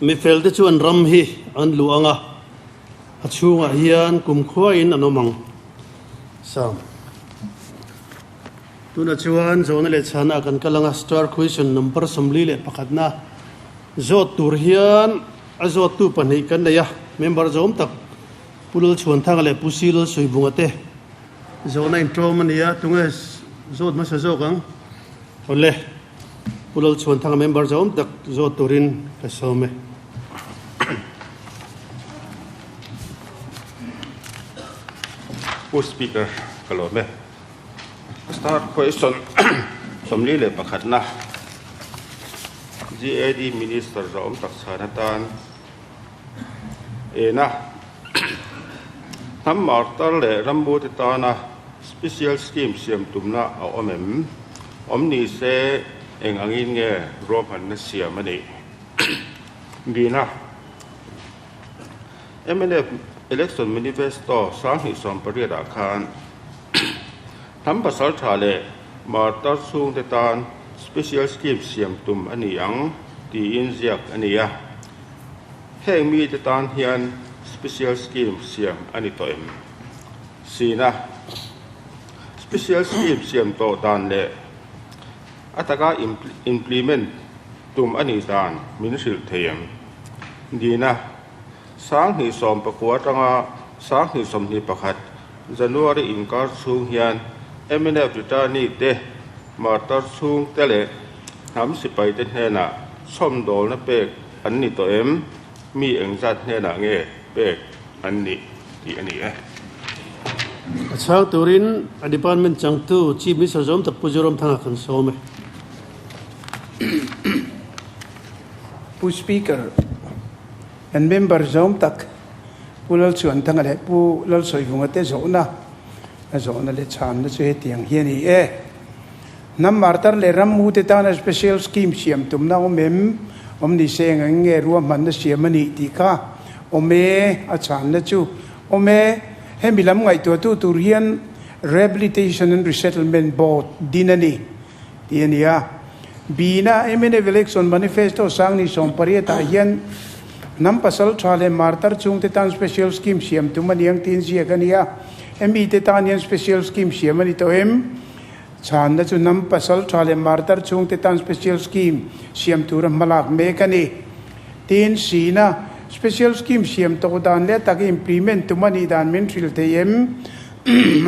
Mi felte chuan ram hi an luh ang a, a chhungah hian kumkhuain an awm ang. Psalm. Tunah chuan Zawhna leh Chhana kan kal ang a, Star Question number 41 na zawt tur hian a zawttu pahnih kan nei a, member zawm tak Pu Lalchhuanthanga leh Pu Si Lalsuibunga te zawhna inṭawm a ni a, tunge zawt hmasa zawk ang? Awle, Pu Lalchhuanthanga member zawm tak zawt turin ka sawm e. Pu Speaker, ka lawm e. Star question 41 na GAD Minister zawm tak chhan atan ena hnam martar leh rammu te tana special scheme siam tumna a awm em? Awm ni se eng angin nge ruahmanna siam a nih? Bina mnf Election Manifesto 2018 ah khan hnam pasal tha leh martar chhungte tan special scheme siam tum a ni ang tiin ziak a ni a. Heng mite tan hian special scheme siam a ni tawh em? Sina special scheme siam tawh dan leh a taka implement tum a nih dan min hrilh thei em? Dina 2019 atanga 2021 January inkar chhung hian mnf returnee te martar chhung te leh hnam sipai te hnenah chhawmdawlna pek an ni tawh em? Mi engzat hnenah nge pek an nih tih a ni e. A chhang turin a department changtu Chief Minister zawm tak Pu Zoramthanga kan sawm e. Pu Speaker and member zawm tak Pu Lalchhuanthanga leh Pu Lalsawivunga te zawhna a zawhna leh chhanna chu hetiang hi a ni e. Hnam martar leh rammu te tana special scheme siam tumna awm em? Awm ni se eng nge ruahmanna siam a nih tih kha awm e a chhanna chu awm e. Hemi lam ngaihtuahtu tur hian Rehabilitation and Resettlement Board din a ni tih a ni a. Bina mnf Election Manifesto 2018 ah hian hnam pasal tha leh martar chhungte tan special scheme siam tum a ni ang tiin ziak a ni a. Hemi te tan hian special scheme siam a ni tawh em? Chhanna chu hnam pasal tha leh martar chhungte tan special scheme siam tura hmalak mek a ni. Tin, Sina special scheme siam tawh dan leh tak implement tum a nih dan min hrilh thei em?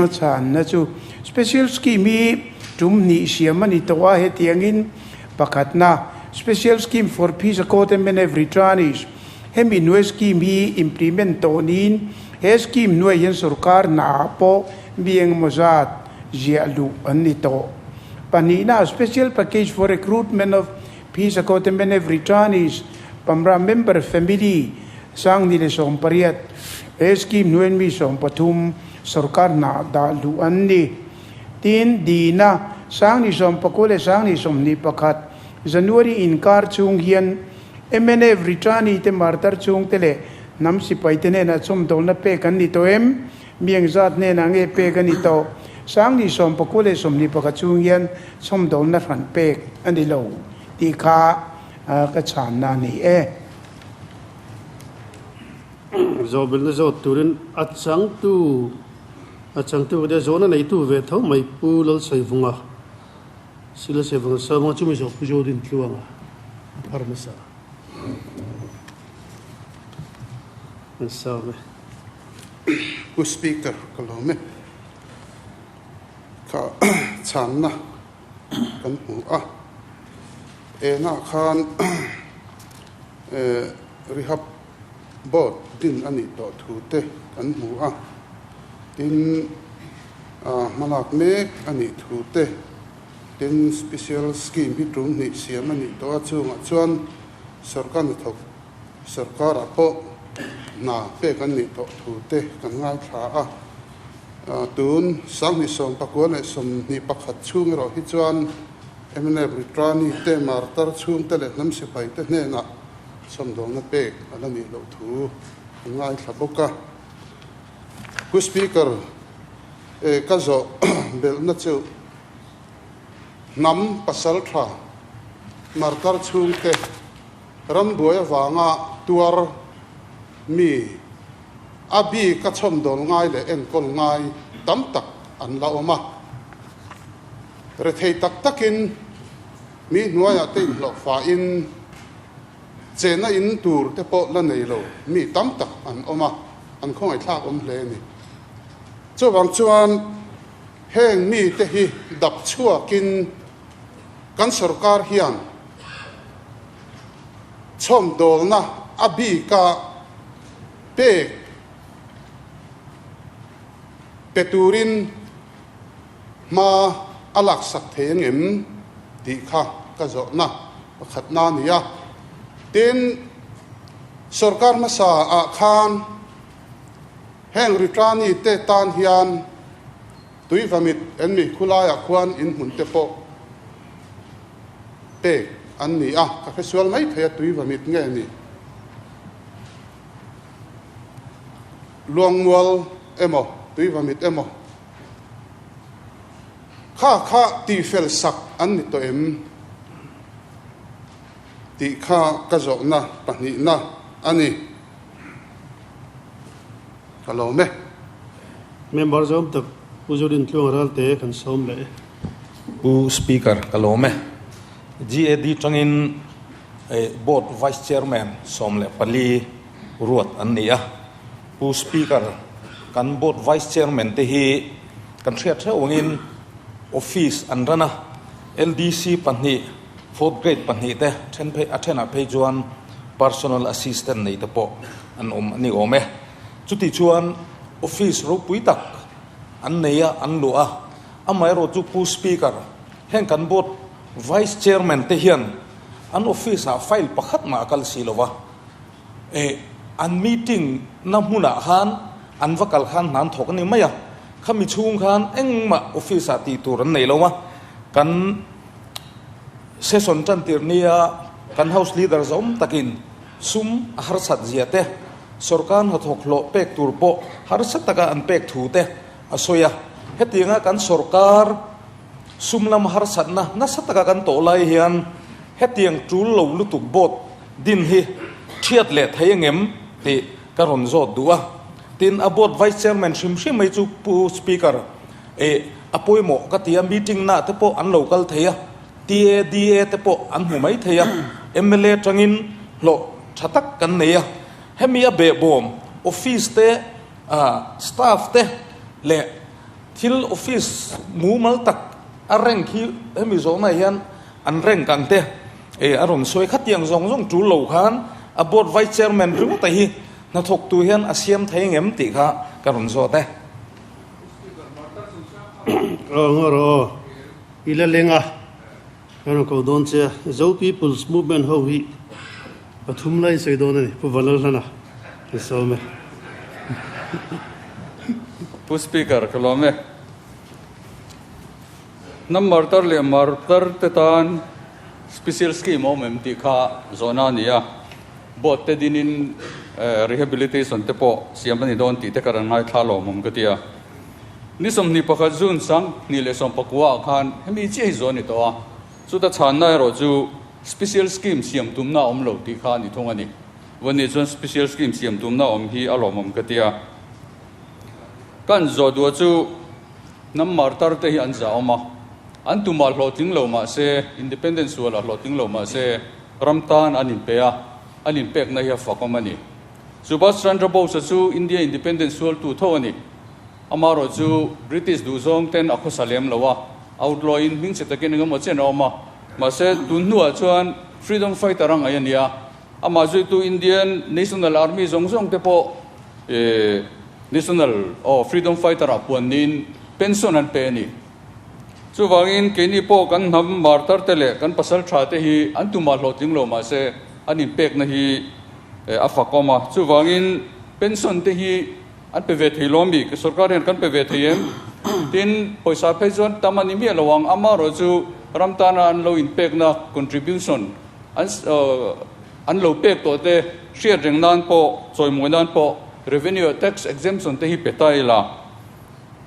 A chhanna chu special scheme hi tum hnih siam a ni tawh a, hetiangin pakhatna Special Scheme for Peace Accord MNF Returnees hemi hnuai scheme hi implement tawh niin he scheme hnuai hian sorkar hnaah pawh mi engemaw zat ziah luh an ni tawh. Pahnihna, Special Package for Recruitment of Peace Accord MNF Returnees, Pamra Member Family, 2018, he scheme hnuaiin mi 13 sorkar hna dah luh an ni. Tin, Dina, 2019 leh 2021, January inkar chhung hian MNF Returnee te martar chhungte leh hnam sipaite hnenah chawmdawlna pek an ni tawh em? Mi engzat hnenah nge pek a ni tawh? 2019 leh 21 chhung hian chhawmdawlna hran pek a ni lo tih kha ka chhanna a ni e. Zawhbilhna zawt turin a changtu a changtu te zawhna neitu ve tho mai Pu Lalsaivunga Si Lalsaivunga Sawmanga chu mi zawh Pu Jodin Tluanga a phar hmasa. An sawm e. Pu Speaker ka lawm e. Kha chhanna kan hmu a. Enah khan Rehab Board din a nih tawh thu te kan hmu a. Tin, hmalak mek a nih thu te, tin Special Scheme hi tum hnih siam a nih tawh a chungah chuan sorkar hnathawk Sorkarah pawh hna pek an nih tawh thu te kan ngaithla a, tun 2019 leh 21 chhung erawh hi chuan mnf Ritrani te, Martar chhungte leh hnam sipai te hnenah sawmdawlna pek a la nih loh thu kan ngaithla bawk a. Pu Speaker, ka zawh belhna chu hnam pasal tha Martar chhungte. Rambuai avanga tuar mi a bik a chhawmdawl ngai leh enkawl ngai tam tak an la awm a. Rethei tak takin mi hnuaiah te inhlawhfain chenna in tur te pawh la nei lo mi tam tak an awm a, an khawngaihthlak awm hle a ni. Chuvang chuan heng mite hi dap chhuakin kan sorkar hian chhawmdawlna a bika pek pe turin hma a laksak thei angem tih kha ka zawhna pakhatna a ni a. Tin, sorkar hmasa ah khan heng Ritrani te tan hian Tuivamit en mi khulaiah khuan inhmun te pawh pek an ni a, ka hresual mai thei a Tuivamit nge ni? Luangmual emaw Tuivamit emaw kha kha tihfel sak an ni tawh em tih kha ka zawhna pahnihna a ni. Ka lawm e. Member zawm tak Pu Zurin Tluang Ralte kan sawm leh e. Pu Speaker, ka lawm e. GAD tangin Board Vice Chairman 14 ruat an ni a. Pu Speaker, kan Board Vice Chairman te hi kan hriat hreuh angin Office an ran a, LDC pahnih, Fourth Grade pahnih te then phei a thenah phei chuan Personal Assistant nei te pawh an awm a ni awm e. Chuti chuan office ropui tak an nei a, an luah a. Amaherawh chu Pu Speaker, heng kan board Vice Chairman te hian an office ah file pakhat mah a kal si lo va. E, an meeting na hmunah khan an va kal khan hna an thawk a ni mai a. Khami chhung khan engmah office ah tih tur an nei lo a. Kan session tantir nia kan House Leader zawm takin sum a harsat zia te, Sorkar hnathawk hlawh pek tur pawh harsa taka an pek thu te a sawi a. Hetianga kan sorkar sum lam harsatna nasa taka kan tawh lai hian hetiang tul lo lutuk board din hi thiat leh thei angem tih ka rawn zawt duh a. Tin, a board vice chairman hrim hrim mai chu Pu Speaker eh a pawimawh ka ti a, meeting na te pawh an lo kal thei a. TADA te pawh an hmu mai thei a, mla tangin hlawh tha tak kan nei a, hemi a behbawm office te, staff te leh thil office mumal tak a rank hi hemi zawhna hian an rank ang te a rawn sawi khatiang zawng zawng tul lo khan a board vice chairman ringawt a hi hnathawktu hian a siam thei ngem tih kha ka rawn zawt e. I la leng a, ka rawn ko dawn che a, Zo People's Movement ho hi pathum lai sawi dawn a ni, Pu Vanlalhlana kan sawm e. Pu Speaker, ka lawm e. Hnam martar leh martar te tan special scheme a awm em tih kha zawhna a ni a, board te dinin rehabilitation te pawh siam a ni dawn tih te ka rawn ngaithla lawmawm ka ti a. Ni 21 June 2019 ah khan hemi chiah hi zawh a ni tawh a, chuta chhanna erawh chu Special Scheme siam tumna a awm lo tih kha a ni thung a ni. Vawiin chuan Special Scheme siam tumna a awm hi a lawmawm ka ti a. Kan zawh duah chu hnam martar te hi an zah awm a, an tumah hlawhtling lo mah se, Independence sualah hlawhtling lo mah se, ram tan an inpe a, an inpekna hi a fakawm a ni. Subhas Chandra Bose-a chu India Independence sualtu tho a ni. Amaherawh chu British duhzawng ten a khawsa lem lo a, outlaw in hming che takin engemaw chen a awm a. Mahse, tun hnuah chuan freedom fighter a ngaih a ni a. Amah zuitu Indian National Army zawng zawng te pawh National aw freedom fighter ah puan niin pension an pe a ni. Chuvangin keini pawh kan hnam martar te leh kan pasal tha te hi an tumah hlawhtling lo mahse an inpekna hi a fakawm a. Chuvangin pension te hi An pe ve thei lo ami? Sorkar hian kan pe ve thei em? Tin, pawisa phei chuan tam a ni miah lo ang. Amaherawh chu ram tana an lo inpekna, contribution, an an lo pek tawh te hriat reng nan pawh, chawimawi nan pawh revenue tax exemption te hi pe ta ila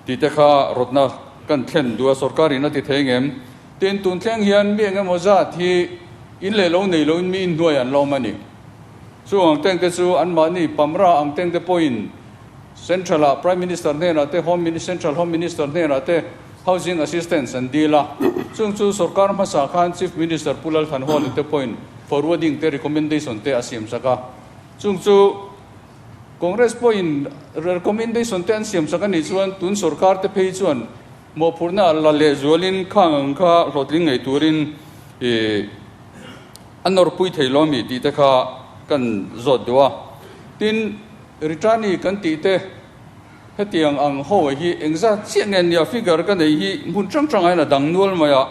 tih te kha rawtna kan thlen duh a, sorkarin a ti thei ngem? Tin, tun thleng hian mi engemaw zat hi. In leh lo nei loin mi inhnuai an la awm a ni. Chu ang tengte chu anmahni Pamra ang tengte pawhin Central-ah Prime Minister hnenah te Home Central Home Minister hnenah te Housing Assistance an dil a. Chung chu sorkar hmasa khan Chief Minister Pu Lal Thanhawla te pawhin forwarding te recommendation te a siamsak a. Chung chu Congress pawhin recommendation te an siamsak a nih chuan tun sorkar te phei chuan mawhphurhna la lehzualin khang ang kha hlawhtling ngei turin ih a nawrpui thei lo ami tih te kha kan zawt duh a. Tin, Ritani kan tih te hetiang ang ho hi engzat chiah nge nia figure ka nei hi hmun hrang hrangah hian a dang nual mai a.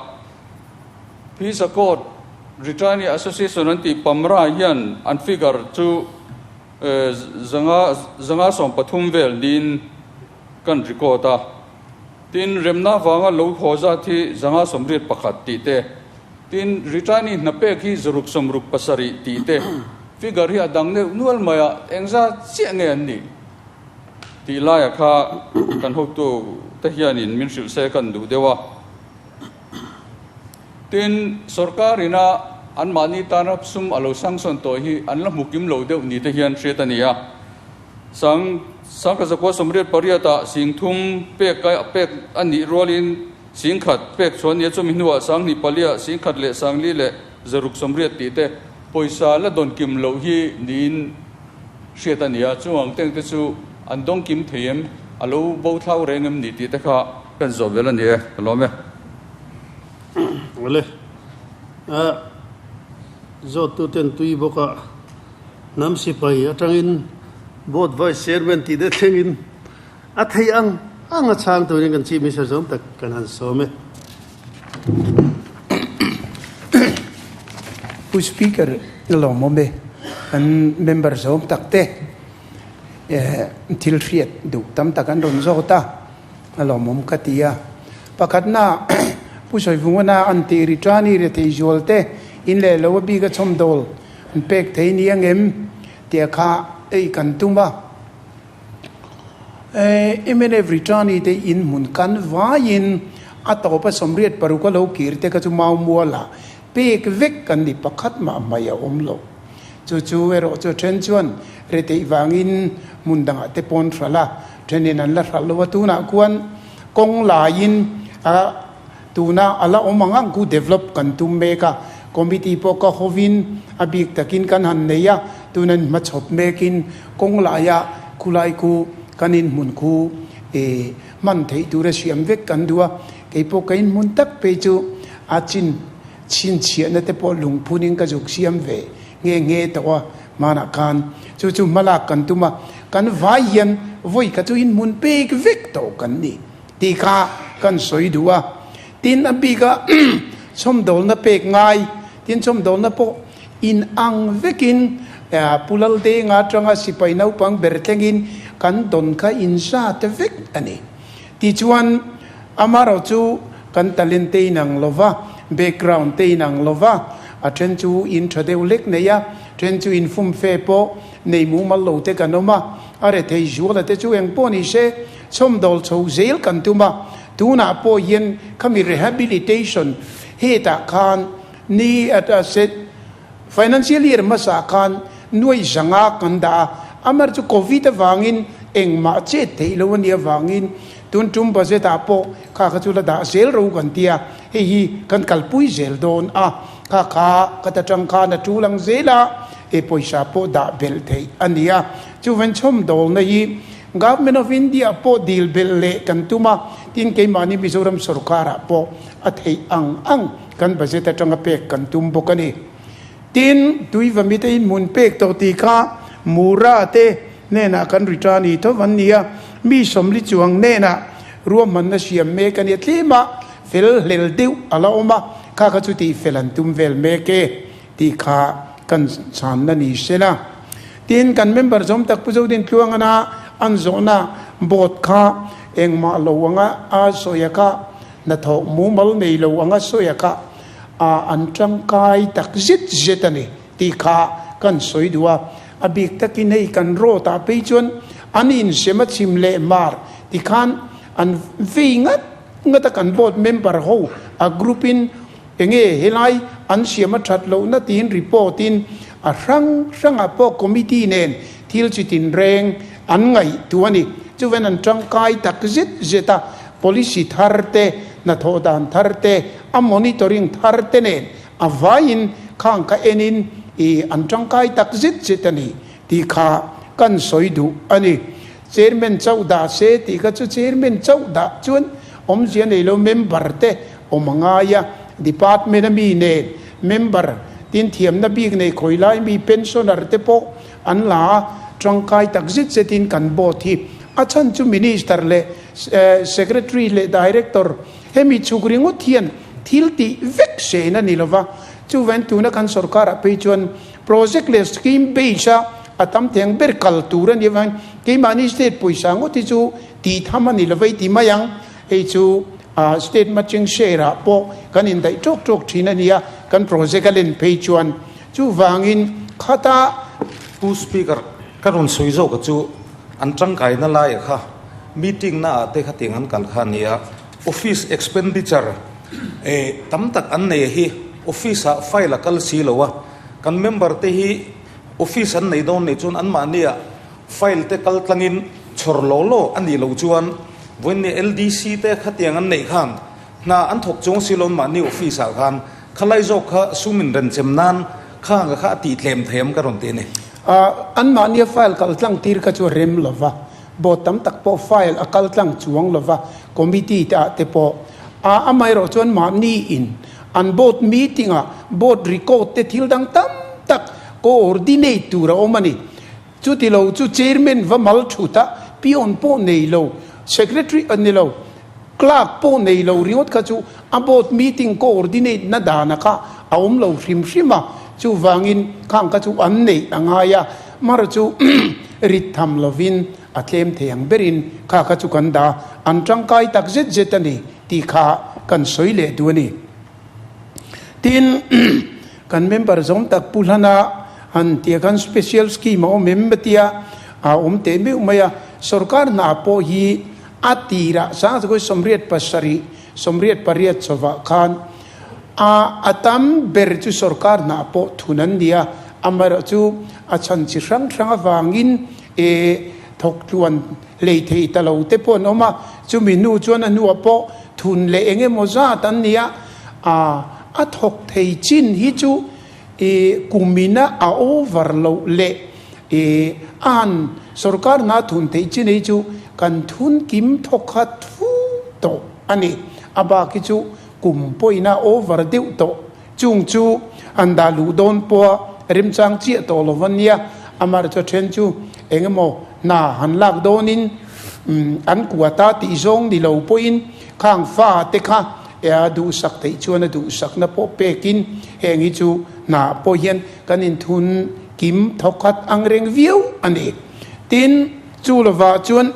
Phisa Court Ritani Association an tih Pamra hian an figure chu zanga zanga 13 vel niin kan record a. Tin, remna vanga lo haw zat hi 181 tih te, tin, Ritani hna pek hi 667 tih te, figure hi a dang neuh nual mai a, engzat chiah nge an nih tih laiah kha kan hotu te hianin min hrilh se kan duh deuh a. Tin, sorkar ina anmahni tana sum a lo sanction tawh hi an la hmu kim lo deuh ni te hian hriat a ni a. Sang Sangkazakua 88 ah 3000 pek a pek a nih rualin 10,000 pek chuan nia chumi hnuah 24 ah 10,000 leh 4 leh 680 tih te pawisa la dawn kim loh hi niin hriat a ni a. Chung ang teng te chu an dawng kim thei em? A lo bo thlau reng em ni tih te kha kan zawh vel a ni e. Ka lawm e. Awle. A zawttuten tui bawkah Hnam sipai atangin Board Vice Chairman tih te thlengin a theih ang ang a chhang turin kan Chief Minister zawng tak kan han sawm e. Pu Speaker, lawmawm e. Kan member zawng tak te thil hriat duh tam tak an rawn zawt a, a lawmawm ka ti a. Pakhatna, Pu Sawivungana an tih ri tani rethei zual te in leh lo a bik a chhawmdawl An pek thei ni ang em? Tia kha ei kan tum a. Mnf returnee te in hmun kan vaiin a tawp a 86 a lo kir te kha chu mau mualah pek vek kan ni pakhat mah mai a awm lo. Chu chu erawh chu then chuan retheih vangin hmun dangah te pawn hralh a, thenin an la hralh lo a. Tunah khuan kawng laiin a. Tuna a la awm ang ang ku develop kan tum mek a, committee pawh ka hovin a bik takin kan han nei a, tuna in hmachhawp mekin kawng laia khulai khu kan inhmun khu eh hman theih tura siam vek kan duh a, kei pawh ka inhmun tak phei chu a chin chhinchhiahna te pawh lungphunin ka zuk siam ve nghe nghe tawh a, hmanah khan chu chu hmalak kan tum a, kan vai hian vawi kha chu inhmun pek vek tawh kan ni. Tih kha kan sawi duh a. Tin, a bika chhawmdawlna pek ngai, tin chhawmdawlna pawh in ang vekin Pu Laldenga atanga sipai naupang ber thlengin kan dawn kha inzat vek a ni. Tichuan, amaherawh chu kan talent te inang lo va, background te inang lo va, a then chu in tha deuh lek nei a, then chu in fumfe pawh nei mumal lo te kan awm a, a rethei zuala te chu engpawh ni se, Chhawmdawl chho zel kan tum a, tunah pawh hian khami rehabilitation hetah khan ni a set financial year hmasa khan nuaih zanga kan dah a, amar chu covid avangin engmah chet theih lo a nih avangin tun tum budget ah pawh kha kha chu la dah zel ro kan ti a, hei hi kan kalpui zel dawn a, kha kha ka ta tang khan a tul ang zel a, e pawisa pawh dah belh theih a ni a, chuvan chhawmdawlna hi Government of India pawh dil belh leh kan tum a, tin keimahni Mizoram sorkarah pawh a theih ang ang kan budget atanga pek kan tum bawk a ni. Tin, Tuivami te in hmun pek tawh tih kha Mura te hnenah kan return hi tho an ni a, mi 40 chuang hnenah ruahmanna siam mek a ni a, tlema fel hlel deuh a la awm a, kha kha chu tih fel an tum vel mek e. Tih kha kan chhanna ni se la. Tin, kan member zawm tak Pu Zodin Tluangana an zawhna board kha engmah lo anga a sawi a kha, hnathawh mumal nei lo anga sawi a kha a an tangkai tak zet zet a ni tih kha kan sawi duh a. A bik takin hei kan road ah phei chuan an insem a chhim leh mar tikhan an vei ngat ngat a kan board member ho a group in. Enge helai an siam a that lohna tiin report in a hrang hrangah pawh committee nen thil chi tinreng an ngaihtuah a ni. Chuven an tangkai tak zet zet a, policy thar te, hnathawh dan thar te, a monitoring thar te nen a vaiin khang kha enin i an tangkai tak zet zet a ni tih kha kan sawi duh a ni. Chairman chauh dah se tih kha chu chairman chauh dah chuan awmzia nei lo member te awm a ngai a, department a mi nen member tin thiamna bik nei khawi lai mi pensioner te pawh an la a, tangkai tak zet zetin kan board hi a chhan chu minister leh secretary leh director hemi chhuk ringawt hian thil tih vek sein a ni lova, chuvain tuna kan sorkar ah phei chuan project leh scheme base a a tam theng ber kal tur a nih avangin keimahni state pawisa ngawt hi chu tih tham a ni lova i ti mai ang, hei chu State matching share ah pawh kan indaih tawk tawk thin a nia, kan project a len phei chuan. Chuvangin khata. Pu Speaker, ka rawn sawi zawk a chu an tangkaina laia kha meeting na ah te khatiang an kal kha a nia, office expenditure eh tam tak an nei hi office ah file a kal si lo a, kan member te hi office an nei dawn nei chuan anmahni ah File te kal tlangin chhawr law law a nih loh chuan vawiin LDC te khatiang an neih khan hna an thawk chuang si lo mahni office ah khan khalai zawk kha sum in renchem nan khang kha a tih tlem thei am ka rawn ti a ni. An mahnia file kal tlang tir kha chu a rem lo va, board tam tak pawh file a kal tlang chuang lo va, committee te ah te pawh a amaherawh chuan mahni in an board meeting ah board record te thil dang tam tak coordinate tur a awm a ni. Chuti lo chu Chairman va mal thut a, peon pawh nei lo, Secretary a ni lo, Clerk pawh nei lo ringawt kha chu a board meeting coordinate na dana kha a awm lo hrim hrim a, chuvangin khang kha chu an neih a ngai a, mar chu rit tham lovin a tlem thei ang berin kha kha chu kan dah an tangkai tak zet zet a ni tih kha kan sawi leh duh a ni. Tin, kan member zawng tak Pu Hlana han tia khan special scheme a awm em tia a awm teh meuh mai a, sorkar hna pawh hi a tirah sangchakawih 87, 88 chawah khan a a tam ber chu sorkar hna pawh thun an ni a, amaherawhchu a chhan chi hrang hrang avangin e thawk tluan hlei thei ta lo te pawh an awm a, chumi hnu chuan a hnuah pawh thun leh eng emaw zat an ni a, a thawk thei chin hi chu i kumina a over loh leh i a han sorkar hna thun theih chin hi chu kan thun kim thawk khat fu tawh a ni. A bak hi chu kum pawhin a over deuh tawh chung chu an dah luh dawn pawha remchang chiah tawh lo a nia. Amaherawhchu a then chu eng emaw hna han lak dawnin an kuata tih zawng ni lo pawhin khang fa te kha a duhsak theih chuan a duhsakna pawh pekin heng hi chu hna pawh hian kan inthun kim thawkhat ang reng viau a ni. Tin, chu lovah chuan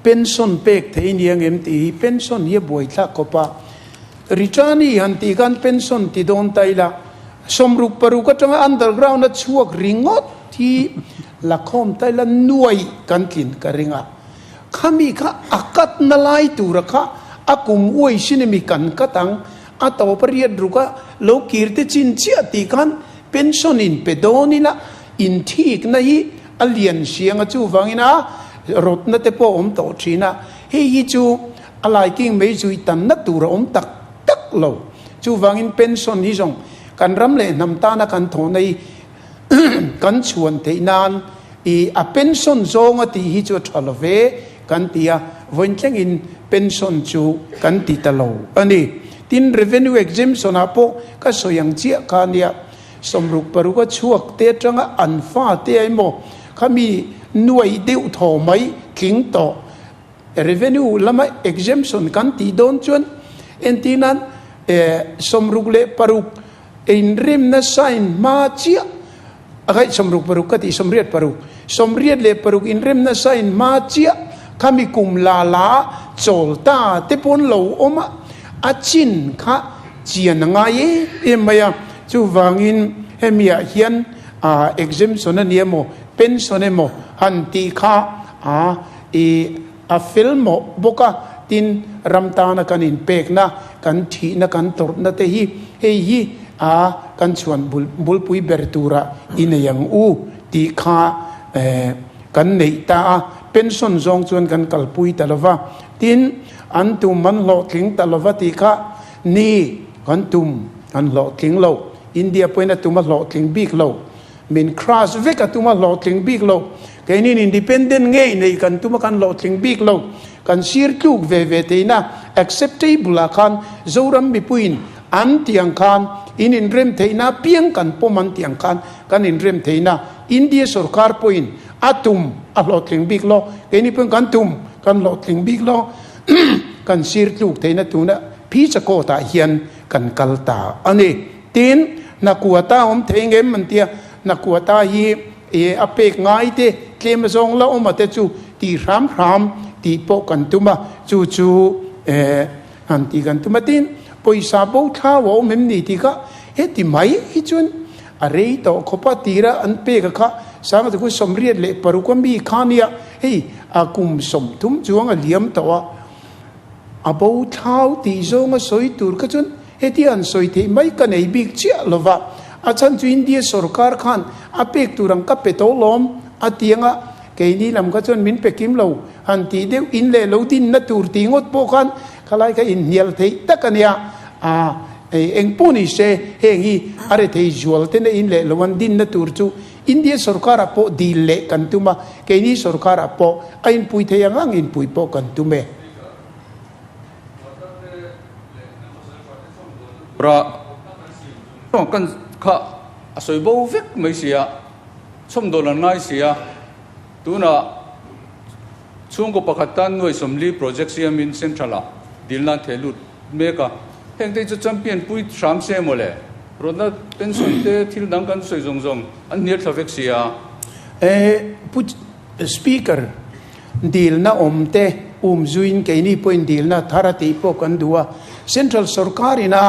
pension pek thei nia ngem tih hi pension hi a buaithlak khawp a. Ritani han tih khan pension ti dawn ta ila, 66 atanga underground a chhuak ringawt hi la khawm ta ila nuai kan tlin ka ring a. Khami kha a katna lai tura kha a kum uai sin emi kan kat ang, a tawp a riat ruk a lo kir te chin chiah tih khan pension in pe dawn ila inthikna hi a lian siang a chuvangin a rawtna te pawh a awm tawh thin a, hei hi chu A laiking mai chu i tanna tur a awm tak tak lo. Chuvangin pension hi zawng kan ram leh hnam tana kan thawhna hi kan chhuan theih nan i a pension zawng a tih hi chu a tha lo ve kan ti a, vawiin thlengin pension chu kan ti ta lo a ni. Tin, revenue exemption ah pawh ka sawi ang chiah kha nia, 66 a chhuak te atanga an fate emaw khami nuaih deuh thaw mai tling tawh Revenue lama exemption kan tih dawn chuan entirnan 66 inremna sign hma chiah a kaih 66 ka tih 86, 86 inremna sign hma chiah khami kum la la chawl ta te pawn lo awm a, a chin kha chian a ngai em em mai a, chuvangin hemi ah hian exemption a ni emaw pension emaw han tih kha a I a fel mawh bawk a, Tin, ram tana kan inpekna, kan thihna, kan tawrhna te hi hei hi a kan chhuan bulpui ber tura i nei ang u tih kha kan neih ta a. Pension zawng chuan kan kalpui ta lova. Tin, an tum an hlawhtling ta lova tih kha ni kan tum an hlawhtling lo. India pawhin a tum a hlawhtling bik lo. Min crush vek a tum a hlawhtling bik lo. Keinin independent ngei nei kan tum a kan hlawhtling bik lo. Kan sir tluk ve ve theihna acceptable ah khan Zoram mipuiin an tih ang khan in inrem theihna apiang kan pawm an tih ang khan kan inrem theihna India sorkar pawhin a tum a hlawhtling bik lo. Keini pawhin kan tum kan hlawhtling bik lo. Kan sir tluk theihna tuna Phicha court ah hian kan kal ta a ni. Tin, Hnakuata awm thei ngem an tia, Hnakuata hi e a pek ngai te, tlem azawng la awm a te chu tih hram hram tih pawh kan tum a, chu chu e han tih kan tum a. Tin, pawisa bo thlau a awm em ni tih kha heti mai hi chuan a rei tawh khawp a, tira an pek a kha Sangate khu 86 a mi kha nia, hei a kum 30 chuang a liam tawh a. A bo thlau tih zawnga sawi tur kha chuan hetia an sawi theih mai ka nei bik chiah lo va, a chhan chu India sorkar khan a pek tur ang ka pe tawh lawm a ti anga keini lam kha chuan min pe kim lo han tih deuh in leh lo dinna tur tih ngawt pawh khan khalai kha inhnial theih tak a nia. A eng pawh ni se heng hi a rethei zual te na in leh lo an dinna tur chu India sorkar ah pawh dil leh kan tum a, keini sorkar ah pawh a inpui thei ang ang inpui pawh kan tum e. Ra kan kha a sawi bo vek mai sia, chhawmdawl an ngai sia, tunah chhungkaw pakhat tan nuai 40 project siamin central ah dil nan theh lut mek a, heng te hi chu champion pui hram se mawle. Rawtna pension te thil dang kan sawi zawng zawng an hnial thla vek si a. Pu Speaker, dilna awm te um zuiin keini pawhin dilna thar a tih pawh kan duh a. Central sorkar ina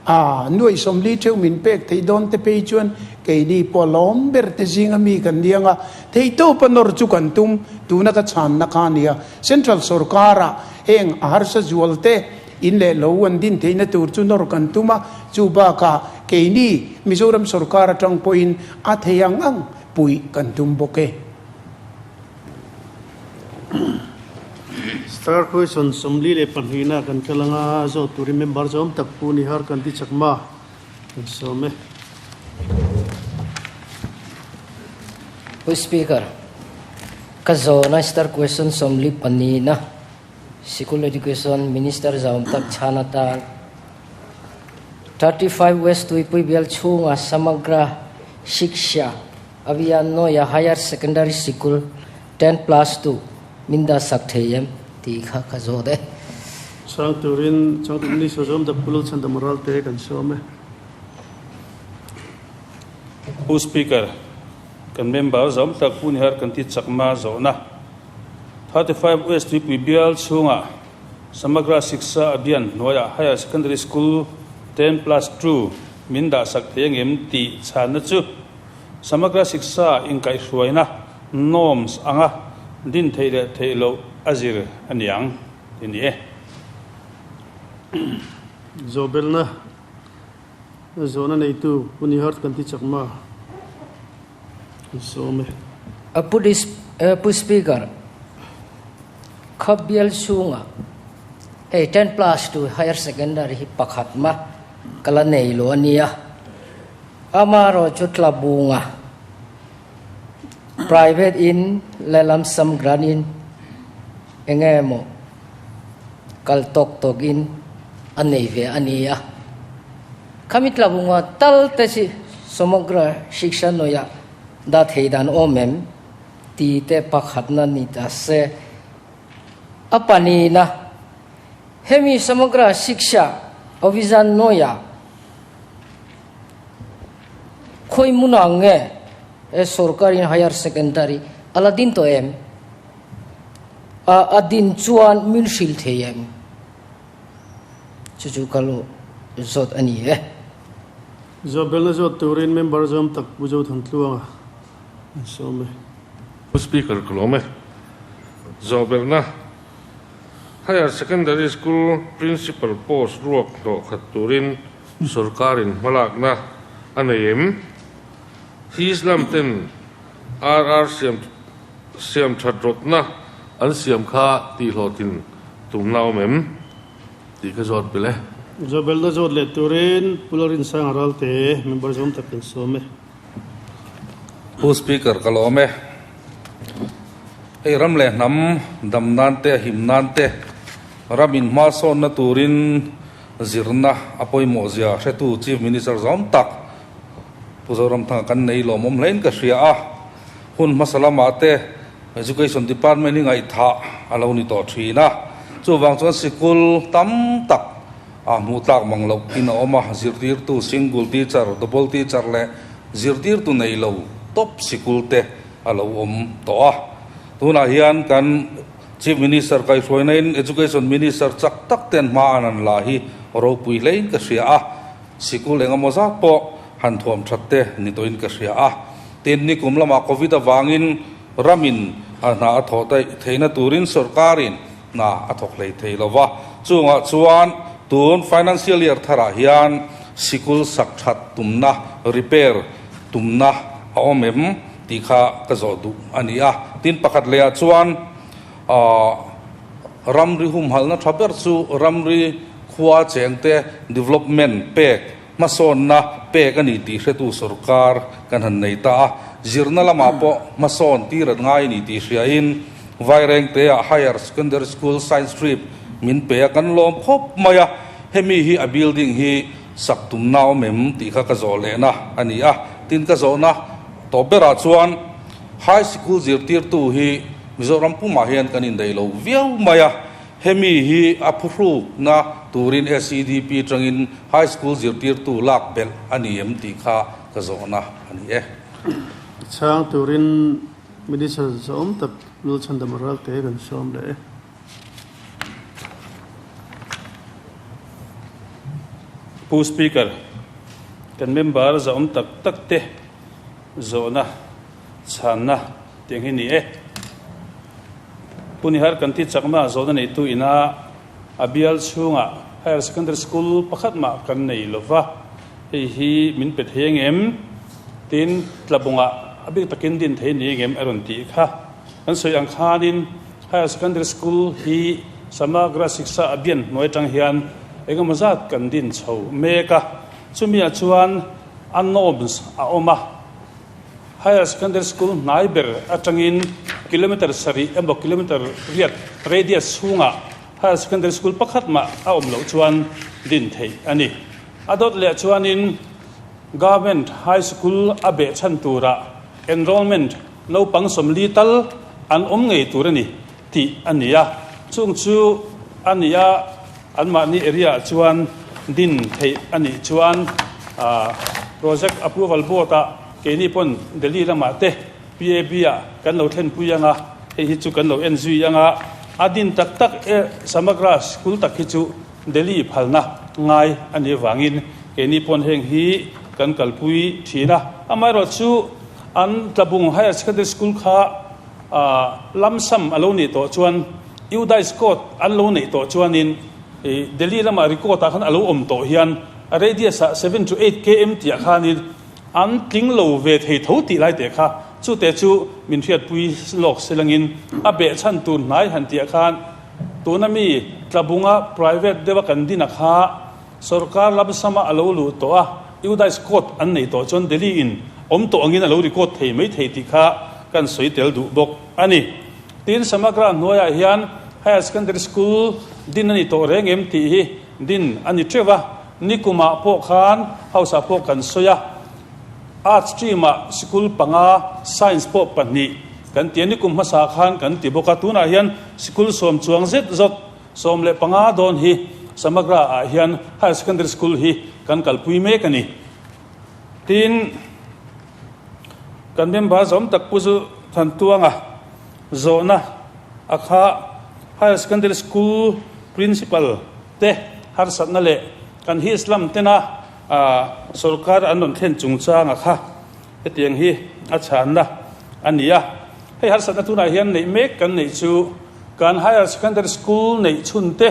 a nuaih 40 theuh min pek theih dawn te phei chuan keini pawh lawm ber te zinga mi kan ni ang a. Theihtawpa nawr chu kan tum tuna ka chhanna kha a ni a. Central sorkara heng a harsa zual te in leh lo an din theihna tur chu nawr kan tum a, chu bakah keini Mizoram sorkar atang pawhin a thei ang ang puih kan tum bawk e. Star Question 42 na kan kal anga zawt turin member zawm tak Pu Nihar Kanti Chakma kan sawm e. Pu Speaker, ka zawhna Star Question 44 na Sikul Education Minister zawm tak chhan atan 35 West Tuipui bial chhunga Samagra Shiksha Abhiyan hnuaia Higher Secondary Sikul 10 plus 2 min dah sak thei em tih kha ka zawt e. Chhang turin Changtu Minister zawm tak Pu Lalchhandama Ralte kan sawm e. Pu Speaker, kan member zawm tak Pu Nihar Kanti Chakma zawhna 35 West Tuipui bial chhungah Samagra Shiksha Abhiyan hnuaiah Higher Secondary School 10 plus 2 min dah sak thei angem tih chhanna chu Samagra Shiksha inkaihhruaina norms anga din theih leh theih loh a zir a ni ang ti ni e. Zawhbelna Zawhna neitu Pu Nihart kan ti chakma kan sawm e. Pu Speaker, kha bial chhungah hei 10 plus 2 higher secondary hi pakhat mah ka la nei lo a nia. Amaherawh chu Tlabunga private in lehlam sam grant in eng emaw kal tawk tawk in a nei ve a ni a. Khami Tlabunga tal te chi Samagra Shiksha hnuaiah dah thei dan awm em ti te pakhatna ni ta se. A pahnihna, hemi Samagra Shiksha Abhijan hnuaiah khawi hmunah nge he sorkarin Higher Secondary a la din tawh em? A din chuan min hrilh thei em? Chu chu ka lo zawt a ni e. Zawhbelna zawt turin member zawm tak Pu Zothantluanga an sawm e. Pu Speaker ka lawm e. Zawhbelna. Higher Secondary School Principal post ruak hnawh khat turin sorkarin hmalakna a nei em? Hislam ten RR siam siam that rawtna an siam kha tihhlawhtlin tumna awm em? Tih ka zawt belh e. Zawhbelhna zawt leh turin Pu Lalrinsanga Ralte member zawm tak kan sawm e. Pu Speaker ka lawm e. Hei ram leh hnam dam nan te a him nan te ram in hmasawnna turin zirna a pawimawh zia hretu Chief Minister zawm tak Pu Zoramthanga kan nei lawmawm hlein ka hria a. Hun hmasa lamah te Education Department hi ngaihthah a lo ni tawh thin a. Chuvang chuan sikul tam tak a hmuh tlak mang loh in a awm a, zirtirtu single teacher, double teacher leh zirtirtu nei lo top sikul te a lo awm tawh a. Tunah hian kan Chief Minister kaihhruaina in Education Minister chak tak ten hma an han la hi ropui hlein ka hria a, sikul engemaw zat pawh han thuam that te ni tawhin ka hria a. Tin, nikum lamah Covid avangin ramin a hna a thawh theihna turin sorkarin hna a thawk hlei thei lo va, chungah chuan tun financial year tharah hian sikul sak that tumna, repair tumna a awm em tih kha ka zawh duh a ni a. Tin, pakhat lehah chuan ramri humhalhna tha ber chu ramri khua chengte development pek hmasawnna pek a ni tih hretu sorkar kan han nei ta a, zirna lamah pawh hmasawn tir an ngai a ni tih hriain Vairengte-ah Higher Secondary School Science Trip min pe a, kan lawm khawp mai a, hemi hi a building hi sak tumna awm em tih kha ka zawh lehna a ni a, tin ka zawhna tawp berah chuan High Sikul zirtirtu hi Mizoram pumah hian kan indaih lo viau mai a, Hemi hi a phuhrukna turin SEDP tangin High School zirtirtu lak belh a ni em tih kha ka zawhna a ni e. Chhang turin Minister zawm tak Lulchhandama Ralte kan sawm leh e. Pu Speaker, kan member zawm tak tak te zawhna chhanna tiang hi ni e. Pu Nihar kan ti chakna zawhna neitu ina a bial chhungah Higher Secondary School pakhat mah kan nei lo va, hei hi min pe thei angem? Tin, tlabungah a bik takin din thei ni angem a rawn tih kha. Kan sawi ang khanin Higher Secondary School hi Samagra Shiksha Abhiyan hnuai atang hian engemaw zat kan din chho mek a, chumi ah chuan a norms a awm a. Higher Secondary School hnai ber atangin kilometre sarih emaw kilometre riat radius chhungah Higher Secondary School pakhat mah a awm loh chuan din theih a ni. A dawt leh chuanin Government High School a beh chhan turah enrollment naupang 40 tal an awm ngei tur a ni tih a ni a, chung chu a ni a, anmahni area ah chuan din theih a nih chuan Project Approval Board ah Keini pawn Delhi lamah te PAB ah kan lo thlenpui ang a, hei hi chu kan lo en zui ang a, a din tak tak e Samagra School tak hi chu Delhi phalna ngai a nih avangin keini pawn heng hi kan kalpui thin a. Amaherawh chu an Tlabung Higher Secondary School kha lamsam a lo nih tawh chuan UDISE code an lo neih tawh chuanin Delhi lamah record ah khan a lo awm tawh hian a radius ah 7 to 8 km tih ah khanin An tling lo ve thei tho tih lai teh kha chute chu min hriatpui lawk silangin a behchhan tur hnai han tih ah khan tuna mi Tlabunga private deuha kan din a kha sorkar lamsama a lo luh tawh a, UDISE code an nei tawh chuan Delhi in awm tawh angin a lo record thei mai thei tih kha kan sawi tel duh bawk a ni. Tin, Samagra hnuaiah hian Higher Secondary School din a ni tawh reng em tih hi din a ni teuh a. Nikumah pawh khan House ah pawh kan sawi a, Arts stream ah sikul panga, Science pawh pahnih kan ti a, nikum hmasa khan kan ti bawk a, tunah hian sikul sawm chuang zet zawt 15 dawn hi Samagra ah hian Higher Secondary School hi kan kalpui mek a ni. Tin, kan member zawm tak Pu Zu Thantuanga zawhna a kha Higher Secondary School Principal te harsatna leh kan his lam tena sorkar an rawn thlen chungchanga kha hetiang hi a chhanna a ni a. Hei harsatna tunah hian neih mek kan neih chu Kan Higher Secondary School neih chhun te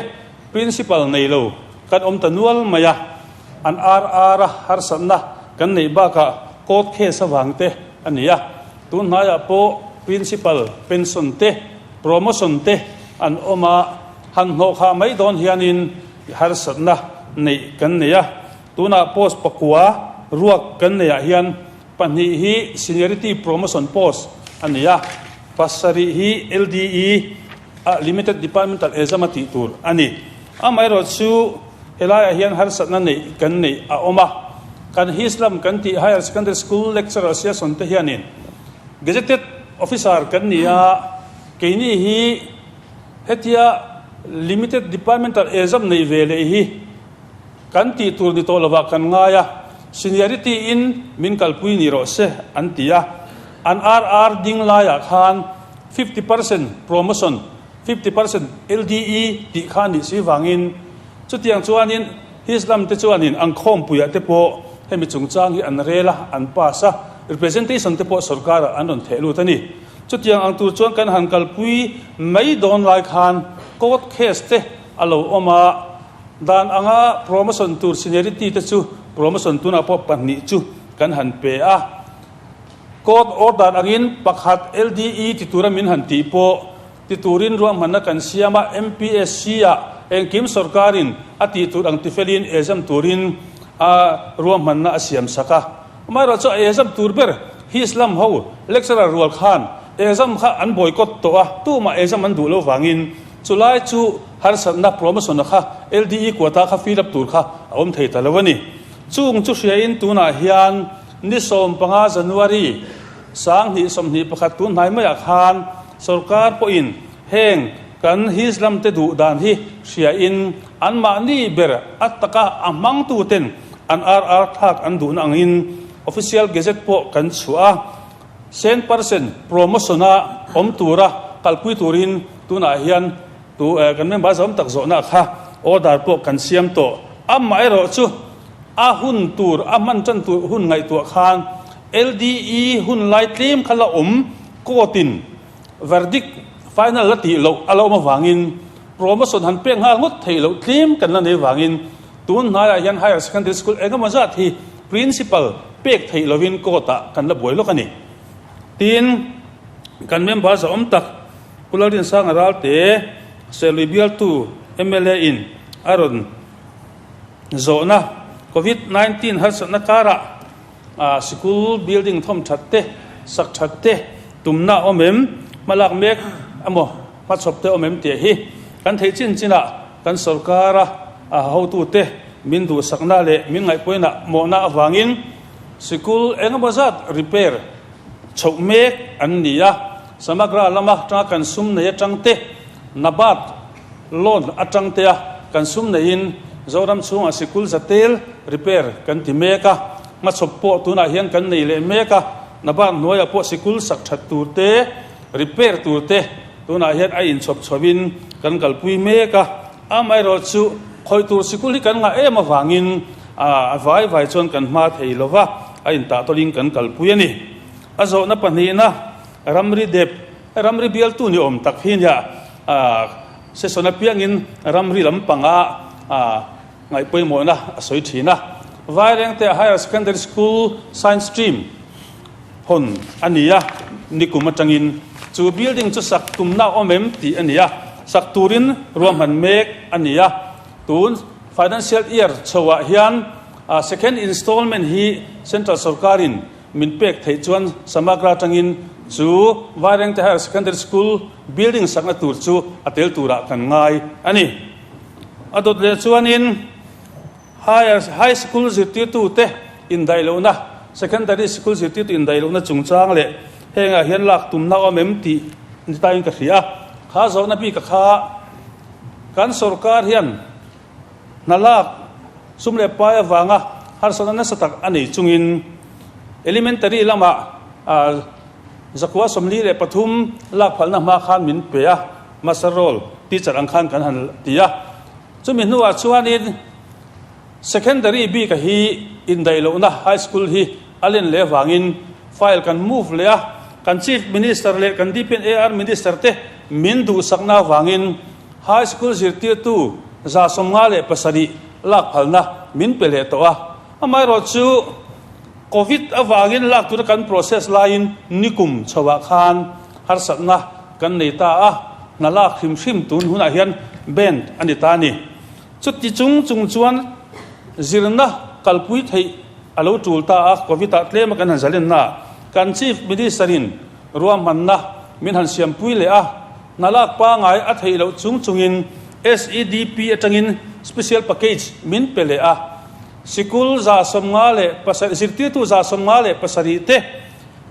Principal nei lo kan awm ta nual mai a, an RR a harsatna kan neih bakah court case avang te a ni a. Tun hnaiah pawh Principal pension te, promotion te an awm a, han hnawhkhah mai dawn hianin harsatna neih kan nei a. Tunah post pakua ruak kan neihah hian pahnih hi seniority promotion post a ni a, pasarih hi LDE a limited departmental exam a tih tur a ni. Amaherawh chu helaiah hian harsatna neih kan neih a awm a, kan Hislam kan tih Higher Secondary School Lecturer Association te hianin Gazetted Officer kan ni a, keini hi hetia limited departmental exam nei ve leh hi Kan tih tur ni tawh lovah kan ngai a, seniority in min kalpui ni rawh se an ti a. An RR ding laiah khan 50% promotion, 50% LDE tih kha nih si vangin chutiang chuanin Hislam te chuanin an khawmpuiah te pawh hemi chungchang hi an rel a, an pass a, representation te pawh sorkarah an rawn theh lut a ni. Chutiang ang tur chuan kan han kalpui mai dawn lai khan court case te a lo awm a. Dan anga promotion tur seniority te chu promotion tunah pawh pahnih chu kan han pe a. Court order angin pakhat LDE ti tura min han tih pawh ti turin ruahmanna kan siam a, MPSC ah engkim sorkarin a tih tur ang tifelin exam turin a ruahmanna a siam sak a. Amaherawh chu a exam tur ber Hislam ho lecturer rual khan exam kha an boycott tawh a, tumah exam an duh lo vangin Chulai chu harsatna promotion-a kha LDE quota kha fill up tur kha a awm thei ta lo a ni. Chung chu hriain tunah hian ni 15 January 2021 tun hnai maiah khan sorkar pawhin heng kan Hislam te duh dan hi hriain anmahni ber a taka a hmangtuten an RR thlak an duhna angin official gazette pawh kan chhuah a. 100% promotion-a awm tura kalpui turin tunah hian tu kan member zawm tak zawhna kha order pawh kan siam tawh. Amaherawh chu a hun tur, a hman tan tur hun ngaihtuah khan LDE hun lai tlem kha la awm court-in verdict final la tih loh a la awm avangin promotion han pek nghal ngawt theih loh tlem kan la nei vangin tun hnaiah hian higher secondary school engemaw zat hi Principal pek theih lovin court-ah kan la buai lawk a ni. Tin, kan member zahawm tak Pu Lalrinsanga Ralte, Serlui bialtu mla in a rawn zawhna Covid 19 harsatna karah sikul building thawm that te, sak that te tumna a awm em, hmalak mek emaw hmachhawp te awm em tih hi kan theih chin chinah kan sorkara A hotute min duhsakna leh min ngaihpuina mawhna avangin sikul engemaw zat repair chhoh mek an ni a. Samagra lama tanga kan sum nei atang te, NABARD loan atang tea kan sum neiin Zoram chhungah sikul zatel repair kan ti mek a. Hmachhawp pawh tunah hian kan nei leh mek a, NABARD hnuaiah pawh sikul sak that tur te, repair tur te tunah hian a inchhawp chhoin kan kalpui mek a. Amaherawh chu khawih tur sikul hi kan ngah em avangin a vai vai chuan kan hma thei lo va, a intah tawlin kan kalpui a ni. A zawhna pahnihna, ramri dep, ramri bialtu ni awm tak hi nia session apiangin ramri lampanga ngaihpawimawhna a sawi thin a. Vairengte Higher Secondary School Science Stream hawn a ni a, nikum atangin chu building chu sak tumna a awm em tih a ni a, sak turin ruahman mek a ni a, tun financial year chhoah hian second installment hi central sorkarin min pek theih chuan Samagra atangin chu Vairengte Higher Secondary School building sakna tur chu a tel turah kan ngai a ni. A dawt leh chuanin. Higher High School zirtirtute indaihlohna, Secondary School zirtirtu indaihlohna chungchang leh hengah hian lak tumna awm em tih ni tain ka hria a. Kha zawhna bika kha kan sorkar hian hna lak sum leh pai avanga harsatna nasa tak a nei chungin Elementary lamah 143 lak phalna hma khan min pe a, Master Roll teacher ang khan kan han ti a. Chumi hnuah chuanin Secondary bika hi indaih lohna High School hi a len leh avangin file kan move leh a, kan Chief Minister leh kan DPNAR Minister te min duhsakna avangin High School zirtirtu 57 lak phalna min pe leh tawh a. Amaherawhchu Covid avangin lak tura kan process laiin nikum chhoah khan harsatna kan nei ta a, hna lak hrim hrim tun hunah hian band a ni ta a ni. Chuti chung chung chuan zirna kalpui theih a lo tul ta a, Covid ah tlema kan han zalenna ah kan Chief Minister in ruahmanna min han siampui leh a, hna lak pangai a theih loh chung chungin SEDP atangin special package min pe leh a, sikul 57, zirtirtu 57 te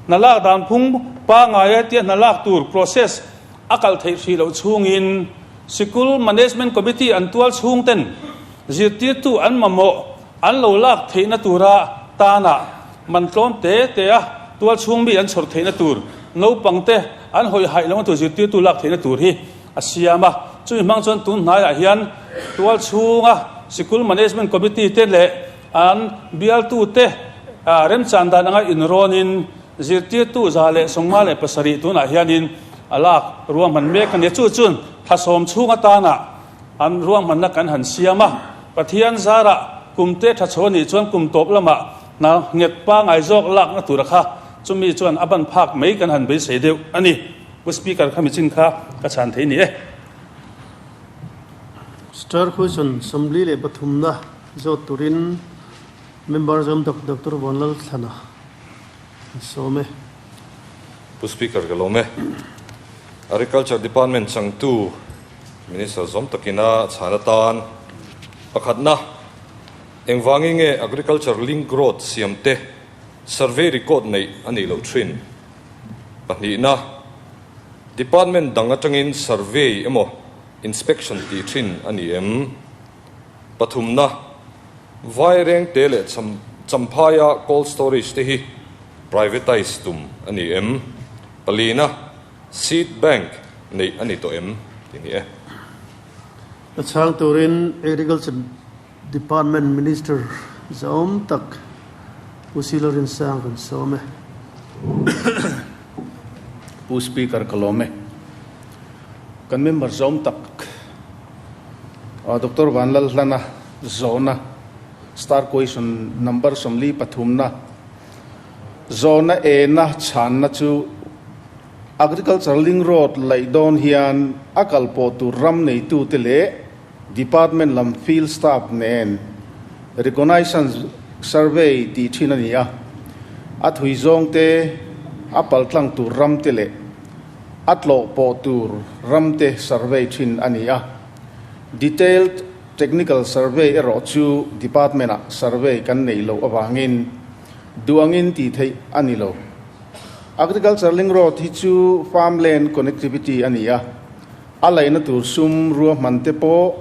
hna lak dan phung pangaia tia hna lak tur process a kal theih hrih loh chhungin sikul management committee an tual chhung ten zirtirtu an mamawh an lo lak theihna tura tanah man tlawm te te a tual chhung mi an chhawr theihna tur naupang te an hawi haih lohna tur zirtirtu lak theihna tur hi a siam a. Chumi hmang chuan tun hnaiah hian tual chhunga sikul management committee te leh an bialtute remchan dan anga inrawnin zirtirtu 157 tunah hianin a lak ruahman mek a ni. Chu chuan thla sawm chhung atana an ruahmanna kan han siam a, Pathian zarah kum te tha chho anih chuan kum tawp lamah hna nghet pangai zawk lakna tura kha chumi chuan a ban phak mai kan han beisei deuh a ni. Pu Speaker kha michin kha ka chhan thei ni e. Star Question 43na zawt turin Member zawm Doctor Vanlalthlana an sawm e. Pu Speaker ka lawm e. Agriculture Department changtu Minister zawm takina chhan atan pakhatna engvangin nge Agriculture Link Road siamte survey record neih a nih loh thin? Pahnihna, Department dang atangin survey emaw inspection tih thin a ni em? Pathumna, Vairengte leh Champhaia cold storage te hi privatise tum a ni em? Palina, Seed bank neih a ni tawh em? Ti ni e. A chhang turin Agriculture Department Minister zahawm tak Pu Silo Rinsang kan sawm e. Pu Speaker ka lawm e. Kan member zahawm tak Doctor Vanlalhlana zawhna star question number 43 na zawhna ena chhanna chu Agriculture Link Road laih dawn hian a kalpawh tur ram neitute leh Department lam field staff nen reconnaissance survey tih thin a ni a, a thui zawng te, a paltlang tur ram te leh a tlawh pawh tur ram te survey thin a ni a. Detailed technical survey erawh chu department ah survey kan neih loh avangin duh angin tih theih a ni lo. Agriculture link road hi chu farmland connectivity a ni a. A laihna tur sum ruahman te pawh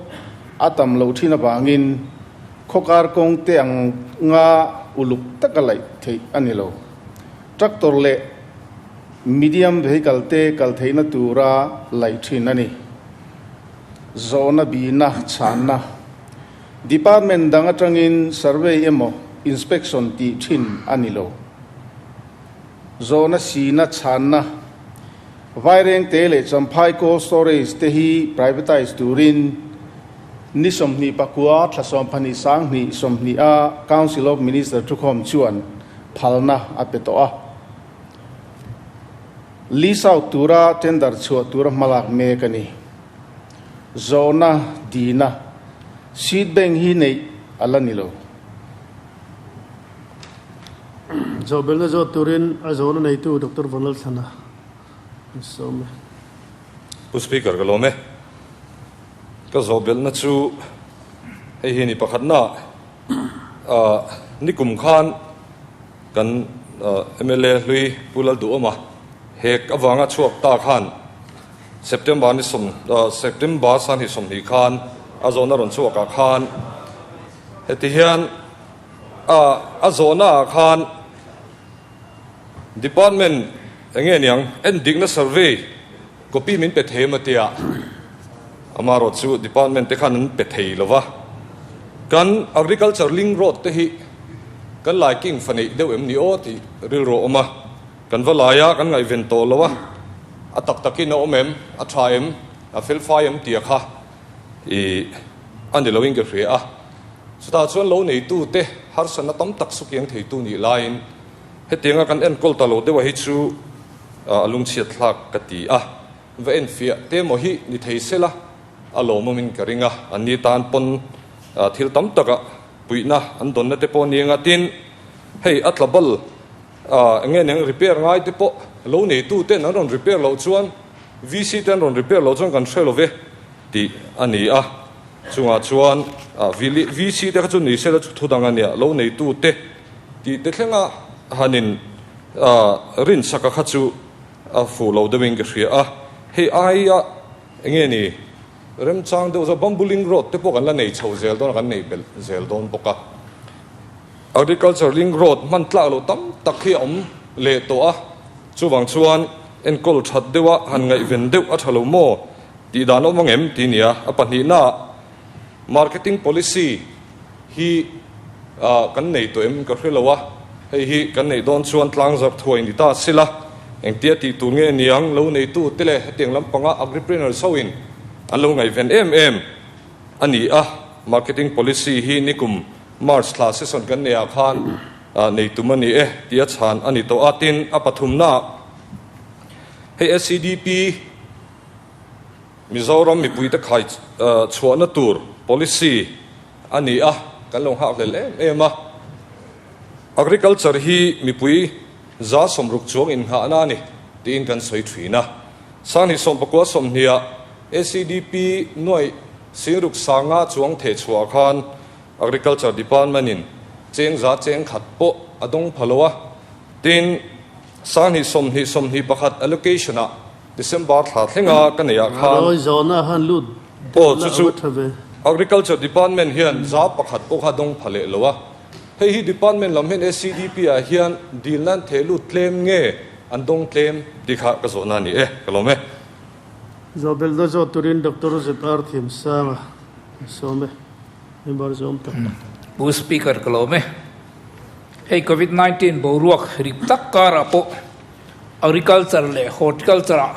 a tam loh thin avangin khawkar kawng te ang nga uluk taka laih theih a ni lo. Tractor leh medium vehicle te kal theihna tura laih thin a ni. Zawhna bihna chhanna Department dang atangin survey emaw inspection tih thin a ni lo. Zawhna sina chhanna Vairengte leh Champhai Cold Storage te hi privatise turin ni 29 thla sawmpahnih sanghnih 20 a Council of Minister thukhawm chuan phalna a pe tawh a. Lease out tura tender chhuah tura hmalak mek a ni. Zawhna dina seed bank hi neih a la ni lo. Zawhbelna zawt turin a zawhna neitu Doctor Vanlalthlana an sawm e. Pu Speaker ka lawm e. Ka zawhbelna chu hei hi ni pakhatna ah nikum khan kan mla hlui Pu Lalduhawma hek avanga chhuak ta khan September ni sawm September sanghnih 20 khan a zawhna rawn chhuak ah khan heti hian A a zawhna ah khan Department eng nge niang endikna survey copy min pe thei em a tia amarawh chu department te khan an pe thei lo va. Kan agriculture link road te hi kan laiking fa neih deuh em ni aw tih rilru a awm a, kan va lai a kan ngaihven tawh lo a. A tak takin a awm em? A tha em? A felfai em tia kha i a ni loin ka hria a. Chutah chuan lo neitute harsatna tam tak sukiang theitu nih laiin hetianga kan enkawl ta lo deuha hi chu a lungchhiat thlak ka ti a. Va enfiah te maw hi ni thei sela a lawmawmin ka ring a. Anni tan pawn thil tam taka puihna an dawnna te pawh a ni anga tin hei a tla bal Eng nge neng repair ngai te pawh lo neitu ten an rawn repair loh chuan VC te an rawn repair loh chuan kan hre lo ve tih a ni a, chungah chuan VC te kha chu ni sela chu thu dang a nia, lo neitu te tih te thlenga hanin rinsaka kha chu a fuh lo deuhin ka hria a, hei aia eng nge ni remchang deuh zawk bamboo link road te pawh kan la nei chho zel dawn a, kan nei belh zel dawn bawk a. Agriculture link road hman tlak loh tam tak hi a awm leh tawh a, chuvang chuan enkawl that deuha han ngaihven deuh a tha lo maw tih dan a awm ang em tih nia. A pahnihnaah marketing policy hi kan nei tawh em ka hre lo a, hei hi kan neih dawn chuan tlangzarh thuai ni ta sila engtia tih tur nge niang lo neitu te leh hetiang lampanga agripreneurs hoin an lo ngaihven em em a ni a, marketing policy hi nikum March thla session kan neih ah khan nei tum a ni e tih a chhan a ni tawh a, tin a pathumna ah hei SEDP Mizoram mipuite khai chhuahna tur policy a ni a, kan lo nghak hlel em em a, Agriculture hi mipui 60% chuang innghahna a ni tiin kan sawi thin a, Sanghnih sawmpakua sawmhnih ah SEDP nuaih singruk sanga chuang theh chhuah khan Agriculture Department in cheng za cheng khat pawh a dawng pha lo a, tin 20 20 21 allocation ah December thla thlenga ka neih ah khan Rawi zawhna han lut aw chu chu Agriculture Department hian za pakhat pawh kha dawng pha leh lo a, hei hi Department lam hian SEDP ah hian dil nan theh lut tlem nge an dawng tlem tih kha ka zawhna a ni e, ka lawm e. Zawhbelhna zawh turin Doctor ZR Thiamsanga ka sawm e. Member zawm tak. Pu Speaker ka lawm e. Hei Covid 19 boruak rip tak karah pawh Agriculture leh Horticulture ah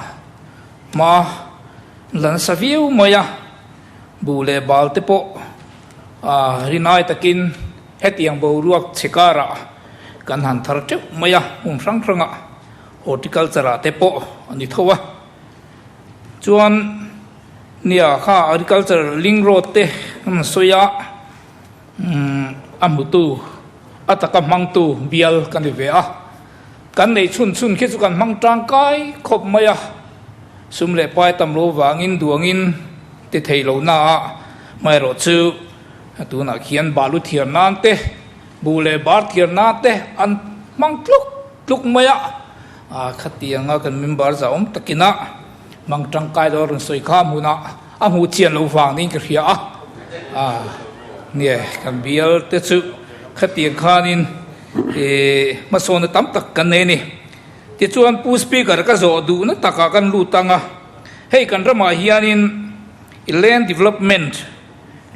hma la nasa viau mai a, buh leh bal te pawh rinai takin hetiang boruak chhe karah kan han thar teuh mai a, hmun hrang hrangah Horticulture ah te pawh a ni tho a. Chuan nia kha agriculture link road te an sawi a, a hmutu a taka hmangtu bial ka ni ve a, kan neih chhun chhun khi chu kan hmang tangkai khawp mai a, sum leh pai tam lo vangin duangin ti thei lo na a, hmaerawh chu tunah khian balu thiar nan te buh leh bar thiar nan te an hmang tluk tluk mai a, Khatianga kan member zahawm takina mang tangkai dawr rawn sawi kha hmunah a hmuh chian loh vang niin ka hria a, nia kan bial te chu khatiang khanin hmasawnna tam tak kan nei a ni. Tichuan Pu Speaker ka zawh duhna takah kan lut ang a, hei kan ramah hianin land development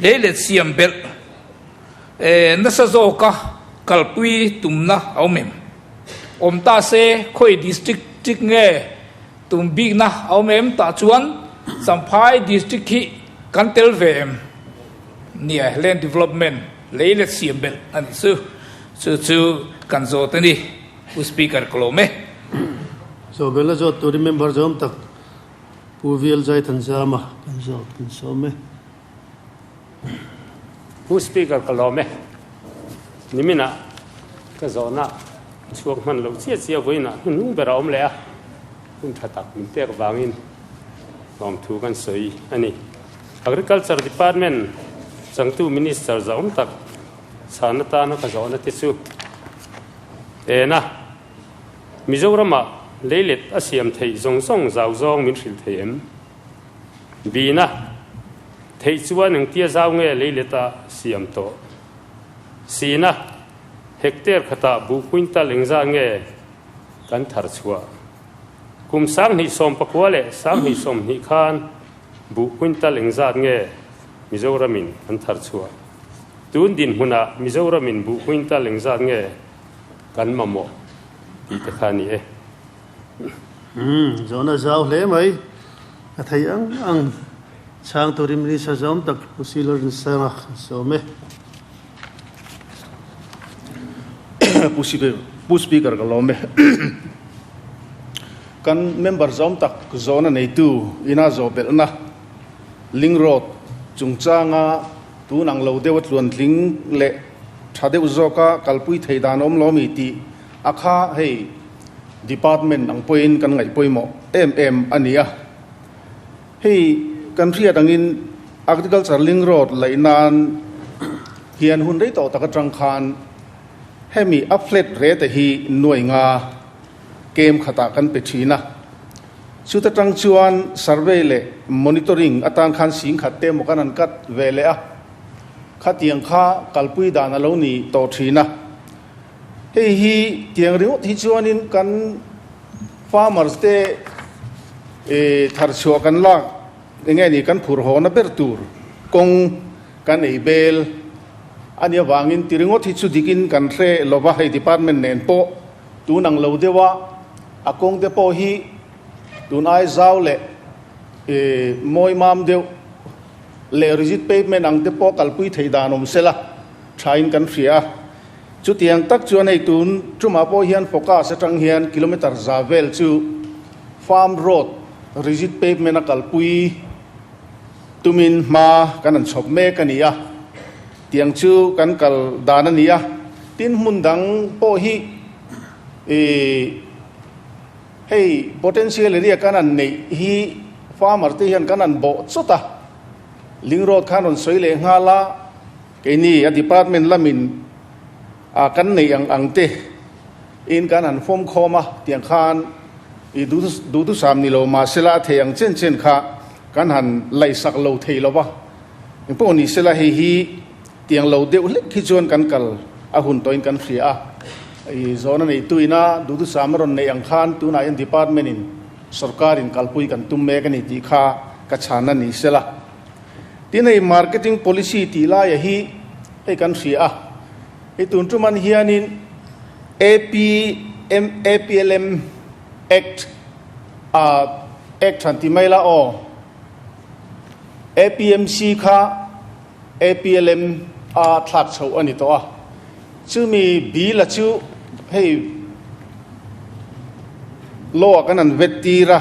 lei let siam belh nasa zawka kalpui tumna a awm em? Awm ta se khawi district tik nge tum bikna a awm em tah chuan Champhai district hi kan tel ve em? Nia land development lei let siam belh a nih chu. Chu chu kan zawt a ni Pu Speaker ka lawm e. Zawhbelna zawt turin member zawm tak Pu VL Zaithanzama kan zawt kan sawm e. Pu Speaker ka lawm e. Niminah ka zawhna chhuak hman loh chiah chiah vawiinah hnuhnung ber a awm leh a, hun tha tak min pek vangin lawmthu kan sawi a ni. Agriculture Department changtu Minister zahawm tak chhan atana ka zawhna te chu ena Mizoramah leilet a siam theih zawng zawng zau zawng min hrilh thei em? Bina, Theih chuan engtia zau nge leileta siam tawh? Sina, Hectare khatah buh quintal engzah nge kan thar chhuah? Kum 2019 leh 2020 khan buh quintal engzat nge Mizoramin kan thar chhuah? Tun dinhmunah Mizoramin buh quintal engzat nge kan mamawh tih te kha a ni e. Umm, zawhna zau hle mai. A thei ang ang chhang turin Minister zawm tak Pu Silor Nsanga kan sawm e. Pu Speaker ka lawm e. Kan member zawm tak zawhna neitu ina zawh belhna Link Road chungchanga tun ang lo deuh a tluantling leh tha deuh zawka kalpui thei dan awm lo mi tih a kha hei Department ang pawhin kan ngaih pawimawh em em a ni a. Hei kan hriat angin Agriculture Link Road laih nan hian hun rei tawh tak atang khan hemi a flat rate hi nuai nga kem khatah kan pe thin a. Chuta tang chuan survey leh monitoring atan khan sing khat te emaw kan han cut ve leh a. Khatiang kha kalpui dan a lo ni tawh thin a. Hei hi tiang ringawt hi chuanin kan farmers te thar chhuah kan lak eng nge ni kan phur hawna ber tur kawng kan ei bel a nih avangin ti ringawt hi chu dikin kan hre lova hei department nen pawh tun ang lo deuha a kawng te pawh hi tun ai zau leh mawi mam deuh leh rigid pavement ang te pawh kalpui thei dan awm sela thain kan hria a. Chutiang tak chuan hei tun tumah pawh hian focus atang hian kilometre za vel chu farm road rigid pavement a kalpui tumin hma kan han chhawp mek a ni a, tiang chu kan kal dan a ni a. Tin hmun dang pawh hi ih hei potential area kan han neih hi farmer te hian kan han bawh chawt a, link road khan rawn sawi leh nghal a. Keini a department lamin a kan neih ang ang te in kan han fawm khawm a, tiang khan i duhthusam ni lo mahsela a thei ang chen chen kha kan han laihsak lo thei lo va. Engpawh ni sela hei hi tiang lo deuh hlek hi chuan kan kal a hun tawhin kan hria a, i zawhna neitu ina duhthusam a rawn neih ang khan tunah hian department in sorkar in kalpui kan tum mek a ni tih kha ka chhanna ni sela. Tin hei marketing policy tih laia hi hei kan hria a, hei tun tuman hianin APM APLM Act a Act han ti mai la aw APMC kha APLM a thlak chhoh a ni tawh a, chumi bill a chu hei Law ah kan han vet tir a,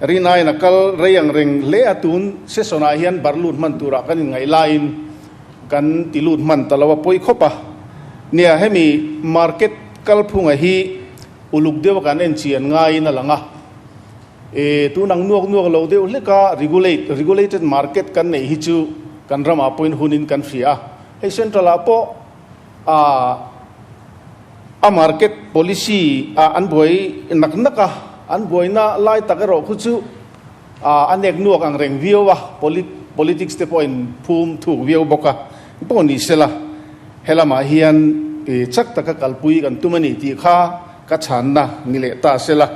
rinaiin a kal rei ang reng hle a, tun session ah hian bar lut hman turah kan inngaih laiin kan ti lut hman ta lo a pawi khawp a. Nia, hemi market kalphunga hi uluk deuh a kan en chian ngaiin a lang a, e tun ang nuak nuak lo deuh hlek a regulate, regulated market kan neih hi chu kan ramah pawhin hunin kan hria a, hei central ah pawh a a market policy ah an buai nak nak a, an buaina lai tak erawh khu chu a nek nuak ang reng viau a, politics te pawh a in phum thuk viau bawk a, pawh ni sela helamah hian chak taka kalpui kan tum a ni tih kha ka chhanna ni leh ta sela.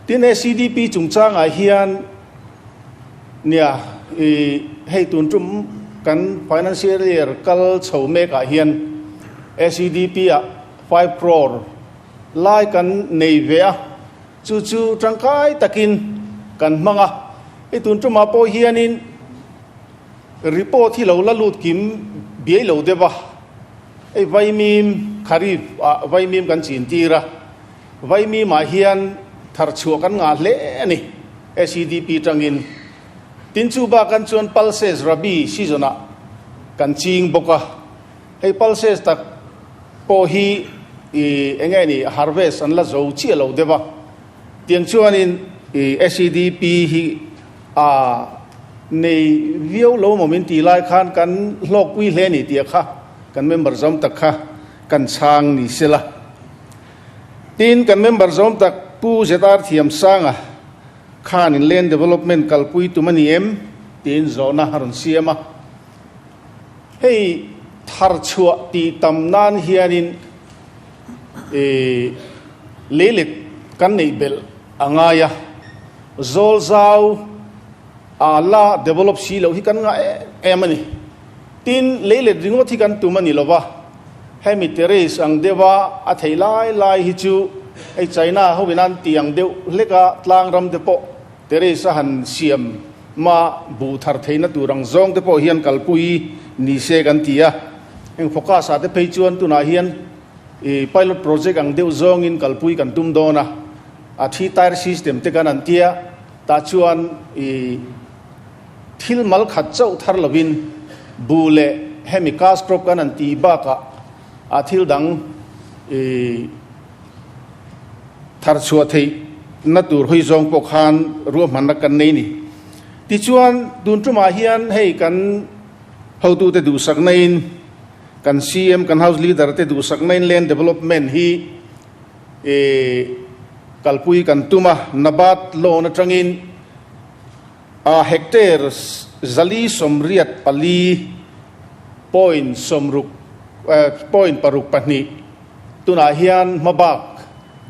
Tin SEDP chungchangah hian Nia, i hei tun tum kan financial year kal chho mekah hian SEDP ah 5 crore lai kan nei ve a, chu chu tangkai takin kan hmang a. Hei tun tumah pawh hianin report hi lo la lut kim biai lo deuh a, hei vaimim kharif ah vaimim kan chin tir a, Vaimimah hian thar chhuah kan ngah hle a ni, SEDP tangin. Tin chu bakan chuan pulses rabi season ah kan ching bawk a, hei pulses tak pawh hi i eng nge ni harvest an la zo chiah lo deuh a, tiang chuanin i SEDP hi a nei viau lo maw min tih lai khan kan hlawkpui hle a ni tih a kha kan member zawm tak kha kan chhang ni sela. Tin, kan member zawm tak Pu ZR Thiamsanga khanin Land Development kalpui tum a ni em? tiin zawhna a rawn siam a. Hei thar chhuah tih tam nan hianin leilet kan neih belh a ngai a, zawl zau a la develop si loh hi kan ngah em em a ni. Tin, leilet ringawt hi kan tum a ni lo va. Hemi terrace ang deuha a thei lai lai hi chu Hei China ho in an tih ang deuh hlek a, tlang ram te pawh terrace a han siam ma buh thar theihna tur ang zawng te pawh hian kalpui ni se kan ti a. Heng focus ah te phei chuan tunah hian i pilot project ang deuh zawngin kalpui kan tum dawn a, a thi tire system te kan an tia, tah chuan i thil mal khat chauh thar lovin buh leh hemi cash crop kan an tih bakah a thil dang i thar chhuah theih na tur hawi zawng pawh khan ruahmanna kan nei ni. Tichuan tun tumah hian hei kan hotute duhsakna in kan CM kan House Leader te duhsakna in Land Development hi i kalpui kan tum a, NABARD loan atangin a hectare 484 point 60 point 6 2 tunah hian hmabak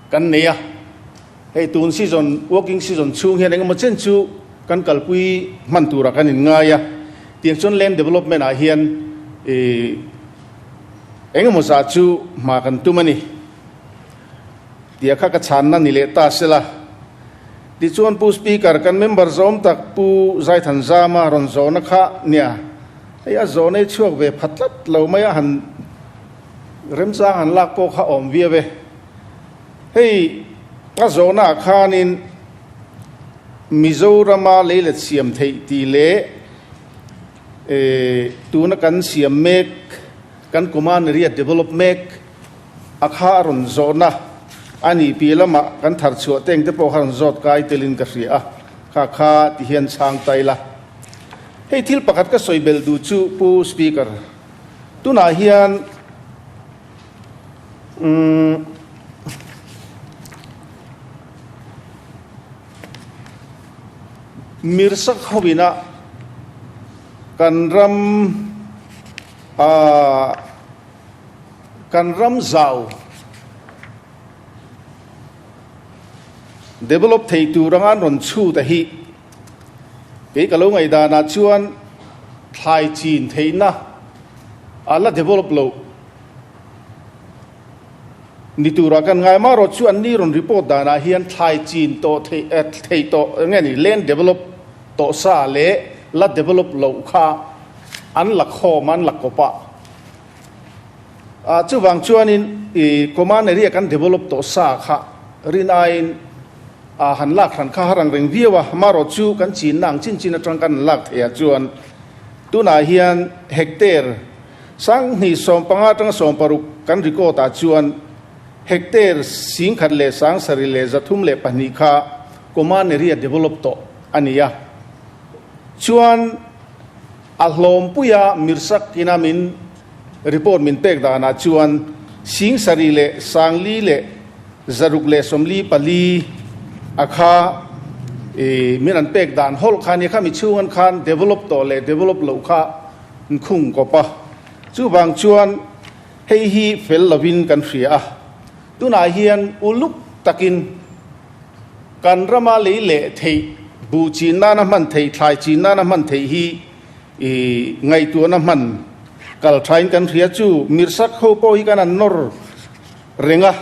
kan nei a, hei tun season working season chhung hian engemaw chen chu kan kalpui hman turah kan inngai a, tiang chuan land development ah hian ih engemaw zah chu hma kan tum a ni tia kha ka chhanna ni leh ta sela. Tichuan Pu Speaker, kan member zawm tak Pu Zaithanzama rawn zawhna kha nia, hei a zawhna hi chhuak ve pha tlat lo mai a, han remchang han lak pawh kha awm viau e. Hei a zawhna ah khanin Mizorama leilet siam theih tih leh tuna kan siam mek, kan command area develop mek, A kha a rawn zawhna a nih piah lamah kan thar chhuah teng te pawh kha rawn zawt kai telin ka hria a, kha kha ti hian chhang ta ila. Hei thil pakhat ka sawi belh duh chu Pu Speaker, tunah hian umm Mirsak hoina kan ram ah Kan ram zau develop thei tur anga an rawn chhut a hi kei ka lo ngaihdanah chuan thlai chin theihna a la develop loh ni turah kan ngai. Amaherawh chu an ni rawn report danah hian thlai chin tawh theih thei tawh eng nge ni land develop tawh sa leh la develop loh kha an la khawm a an la kawp a. Chuvang chuanin i command area kan develop tawh sa kha rin aiin han lak hran kha har ang reng viau a, amaherawh chu kan chinna ang chin chin atang kan han lak theih ah chuan tunah hian hectare 2015 atanga 60 kan record ah chuan hectare 1,732 kha command area develop tawh a ni a, chuan A hlawmpuia Mirsak ina min report min pek danah chuan 76,444 a kha i min an pek dan hawlh kha nia kha mi chhung an khan develop tawh leh develop loh kha an khung kawp a. Chuvang chuan hei hi fel lovin kan hria a. Tunah hian uluk takin Kan rama lei leh theih, buh chin nana hman theih, thlai chin nana hman theih hi i ngaihtuahna hman kal thain kan hria chu Mirsak ho pawh hi kan an nawr reng a,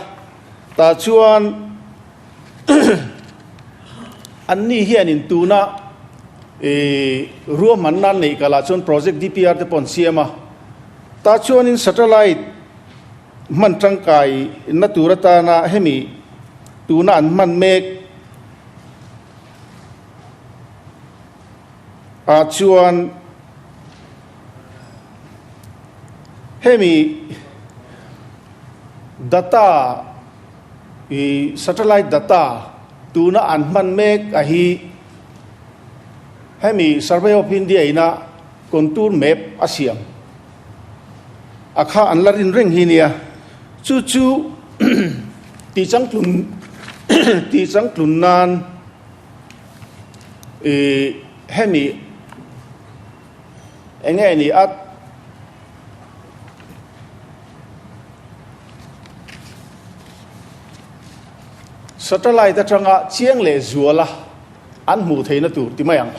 tah chuan anni hianin tuna i ruahmanna an neih kalah chuan project DPR te pawh an siam a, tah chuanin satellite Hman tangkai na tur atana hemi tuna an hman mek ah chuan hemi data i satellite data tuna an hman mek a hi hemi Survey of India ina contour map a siam. A kha an la rin reng hi nia. Chu chu tih changtlun tih changtlun nan ih hemi eng nge ni a satellite atanga chiang leh zuala an hmuh theihna tur ti mai ang.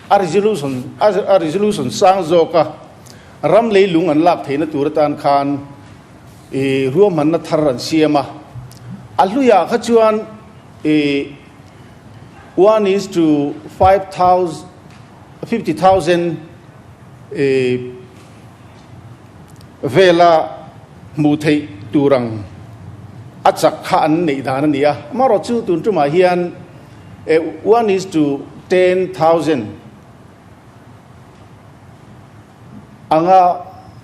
A resolution a resolution sang zawka Ram leilung an lak theihna tur atan khan i ruahmanna thar an siam a. A hluiah kha chuan i one is to 5,000, 50,000 i vela hmuh theih tur ang a chak kha an neih dan a ni a. Amaherawhchu tun tumah hian one is to 10,000 anga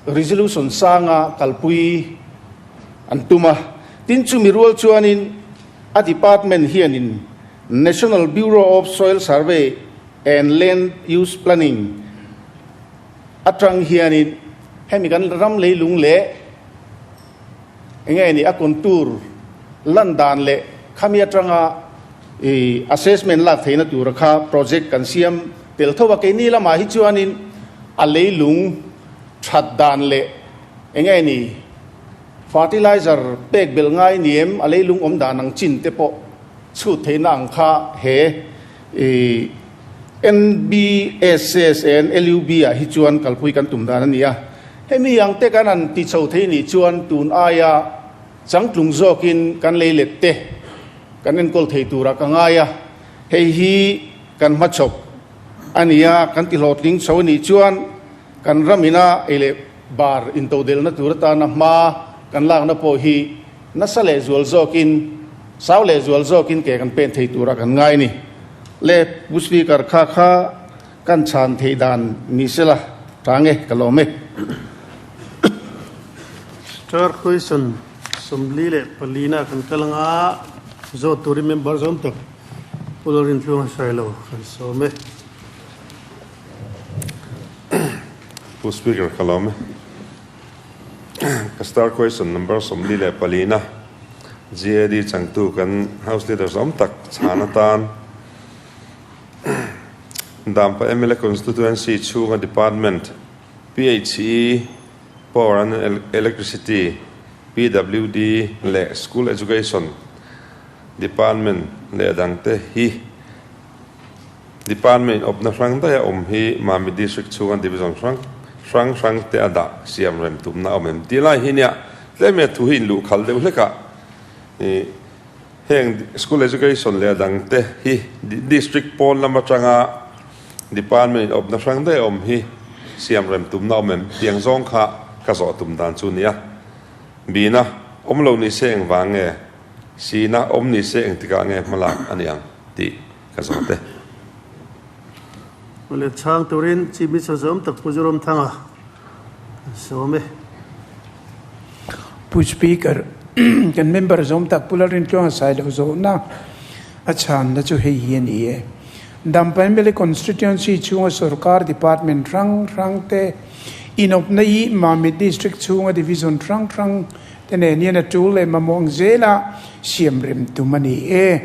resolution sanga kalpui an tum a. Tin, chumi rual chuanin a department hianin National Bureau of Soil Survey and Land Use Planning atang hianin hemi kan ram leilung leh enge ni a contour lan dan leh khami atanga i assessment lak theihna tura kha project kan siam tel tho a. Keini lamah hi chuanin a leilung that dan leh enge ni fertilizer pek bel ngai niem a leilung awm dan ang chin te pawh chhut theihna ang kha he i NBSS and LUB ah hi chuan kalpui kan tum dan a ni a. Hemi ang te kan han ti chho thei nih chuan tun aia changtlung zawkin kan lei let te kan enkawl thei turah ka ngai a. Hei hi kan hmachhawp a ni a, kan ti hlawhtling chho a nih chuan kan ramina ei leh bar intodelhna tur atana hma kan lakna pawh hi nasa leh zual zawkin, sau leh zual zawkin ke kan pen thei turah kan ngai a ni. Le Pu Speaker kha kha kan chhan theih dan ni sela tang e, ka lawm e. Star Question 44 na kan kal anga zawt turin member zawm tak Pu Lalrintluanga Sailo kan sawm e. Pu Speaker ka lawm e. Ka star question number 44 na GAD changtu kan House Leader zawm tak chhan atan Dampa mla Constituency chhunga Department PHE, Power and Electricity, PWD leh School Education Department leh dangte hi Department awpna hrang daih a awm hi Mami District chhunga Division hrang hrang hrang te a dah siam rem tumna a awm em tih lai hi nia tlem e thu hi in luh khal deuh hlek a ih heng School Education leh a dang te hi District pawn lam atanga Department in awpna hrang daih a awm hi siam rem tumna a awm em tiang zawng kha ka zawh tum dan chu nia Bina awm lo ni se engvang nge Sina awm ni se engtikah nge hmalak a ni ang tih Ka zawh te. Awle chhang turin Chief Minister zawm tak Pu Zoramthanga kan sawm e. Pu Speaker, kan member zawm tak Pu Lalrintluanga Sailo zawhna a chhanna chu hei hi a ni e. Dampa mla Constituency chhunga sorkar department hrang hrang te inawpna i Mamit District chhunga division hrang hrang te nen hian a tul leh mamawh ang zela siam rem tum a ni e.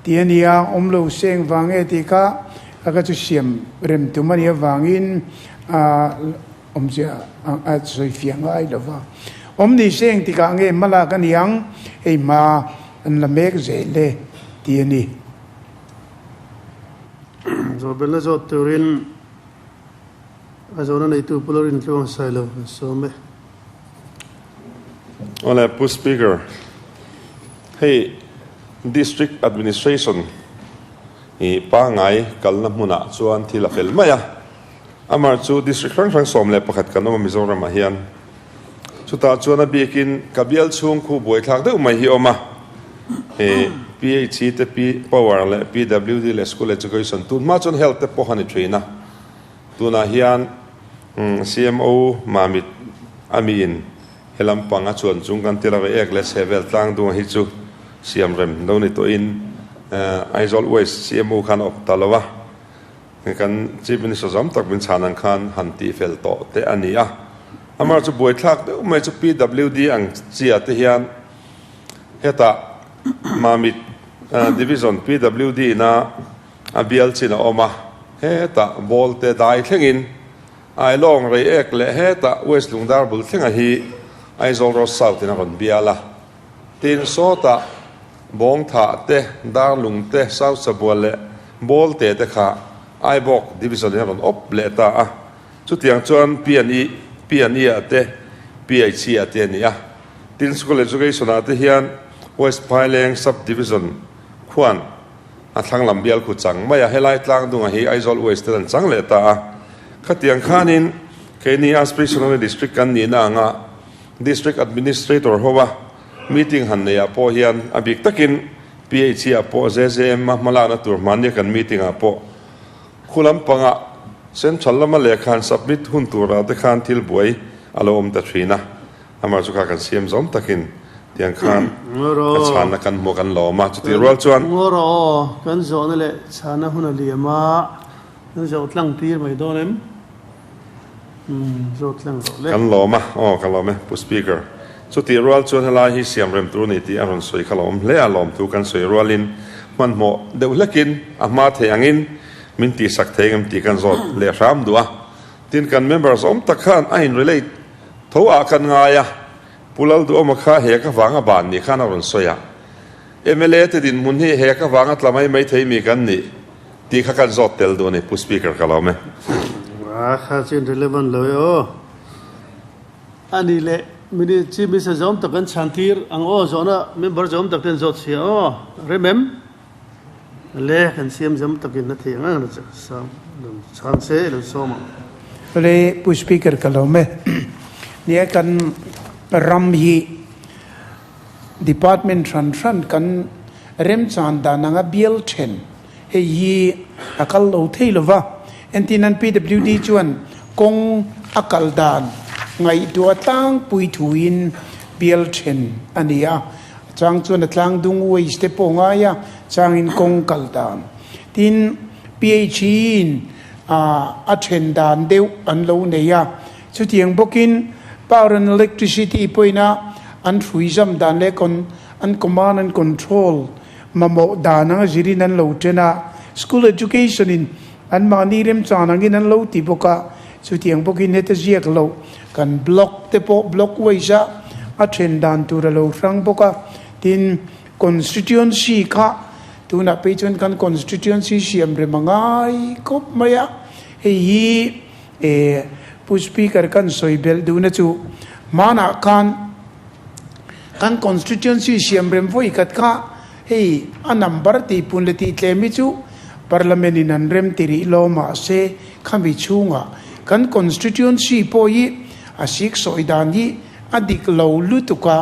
Ti a nia, awm lo seng vang e tih kha a ka chu siam rem tum a nih avangin a awmzia a sawi fiah ngai lo va. Awm ni seng tikah nge hmalak a ni ang, hei hma an la mek zel e ti a ni. Zawhbelna zawt turin a zawhna neitu Pu Lalrintluang Sailo an sawm e. Awle Pu Speaker, hei District Administration hi pangngai kalna hmunah chuan thil a fel mai a, amah chu District hrang hrang 11 kan awm a Mizoramah hian. Chutah chuan a bikin ka bial chhung khu buaithlak deuh mai hi awm a, hei PHE te Power leh PWD leh School Education tun hma chuan Health te pawh a ni thin a, tunah hian CMO Mamit a miin He lampang a chuan chung kan ti lo e, ek leh chhe vel tlang dung hi chu siam rem lo ni tawhin Aizawl West CMO khan a awp ta lo a, kan Chief Minister zawm tak min chhan ang khan han tih fel tawh te a ni a. Amah chu buaithlak deuh mai chu PWD ang chia te hian hetah Mamit Division PWD ina a bial chin a awm a, hetah ball te dai thlengin Ailawng rei ek leh hetah West Lungdar bul thlenga hi Aizawl Road South in a rawn bial a. Tin, sawtah Bawngthah te, Darlung te, South Sabual leh Bawlte te kha Aibawk Division in a rawn awp leh ta a. Chutiang chuan P&E, P&E ah te, PHE ah te a ni a. Tin, School Education ah te hian West Phaileng Sub Division khuan a thlang lam bial khu chang mai a, helai tlang dunga hi Aizawl West ten an chang leh ta a. Khatiang khanin keini Aspirational District kan nihna anga District Administrator hoa meeting han neihah pawh hian a bik takin PHE ah pawh JJM a hmalakna tur hmania kan meeting ah pawh khu lampangah Central lama lehkha han submit hun turah te khan thil buai a lo awm ta thin a. Amah chu kha kan siam zawm takin tiang khan ka chhanna kan hmuh kan lawm a, chutih rual chuan. Ngaw rawh aw, kan zawhna leh chhanna hun a liam a, kan zawh tlang tir mai dawn em? Umm, zawh tlang rawh le. Kan lawm a, aw ka lawm e Pu Speaker. Chutih rual chuan helai hi siam rem tur a ni tih a rawn sawi kha lawm hle a, lawmthu kan sawi rualin hmanhmawh deuh hlekin a hma thei angin min tihsak thei engem tih kan zawt leh hram duh a. Tin kan members awm tak khan a in relate Tho ah kan ngai a, Pu Lalduhawma kha he ka vanga ban ni khan a rawn sawi a, mla te dinhmun hi he ka vanga tla mai mai thei mi kan nih tih kha kan zawt tel duh a ni, Pu Speaker ka lawm e. A kha chu in relevant lo e aw. A nih leh mini Chief Minister zawm tak kan chhan tir ang aw, zawhna member zawm tak ten zawt chhia aw, rem em? Le kan siam zam takin a thei ang ang chhan se lo sawm ang. Le Pu Speaker ka lawm e. Nia kan ram hi department hran hran kan remchan dan anga bial then hei hi a kal lo thei lo va. Entirnan PWD chuan kawng a kal dan ngaihtuah tlangpui thuin bial then a ni a. Chang chuan a tlang dung waste te pawh ngai a, changin kawng kal dan. Tin, PHE in a then dan deuh an lo nei a. Chutiang bawkin power and electricity pawhin a an hrui zam dan leh an command and control mamawh dan anga zirin an lo then a. School education in anmahni remchan angin an lo ti bawk a. Chutiang bawkin heta ziak loh kan block te pawh block wise a a then dan tur a lo hrang bawk a. Tin, constituency kha tunah phei chuan kan constituency siam rem a ngai khawp mai a. Hei hi eh Pu Speaker kan sawi belh duhna chu hmanah khan kan constituency siam rem vawi khat kha hei a number tihpun leh tihtlem hi chu Parliament in an rem ti rih lo mahse Khami chhungah kan constituency pawh hi a sik sawi dan hi a dik lo lutuk a,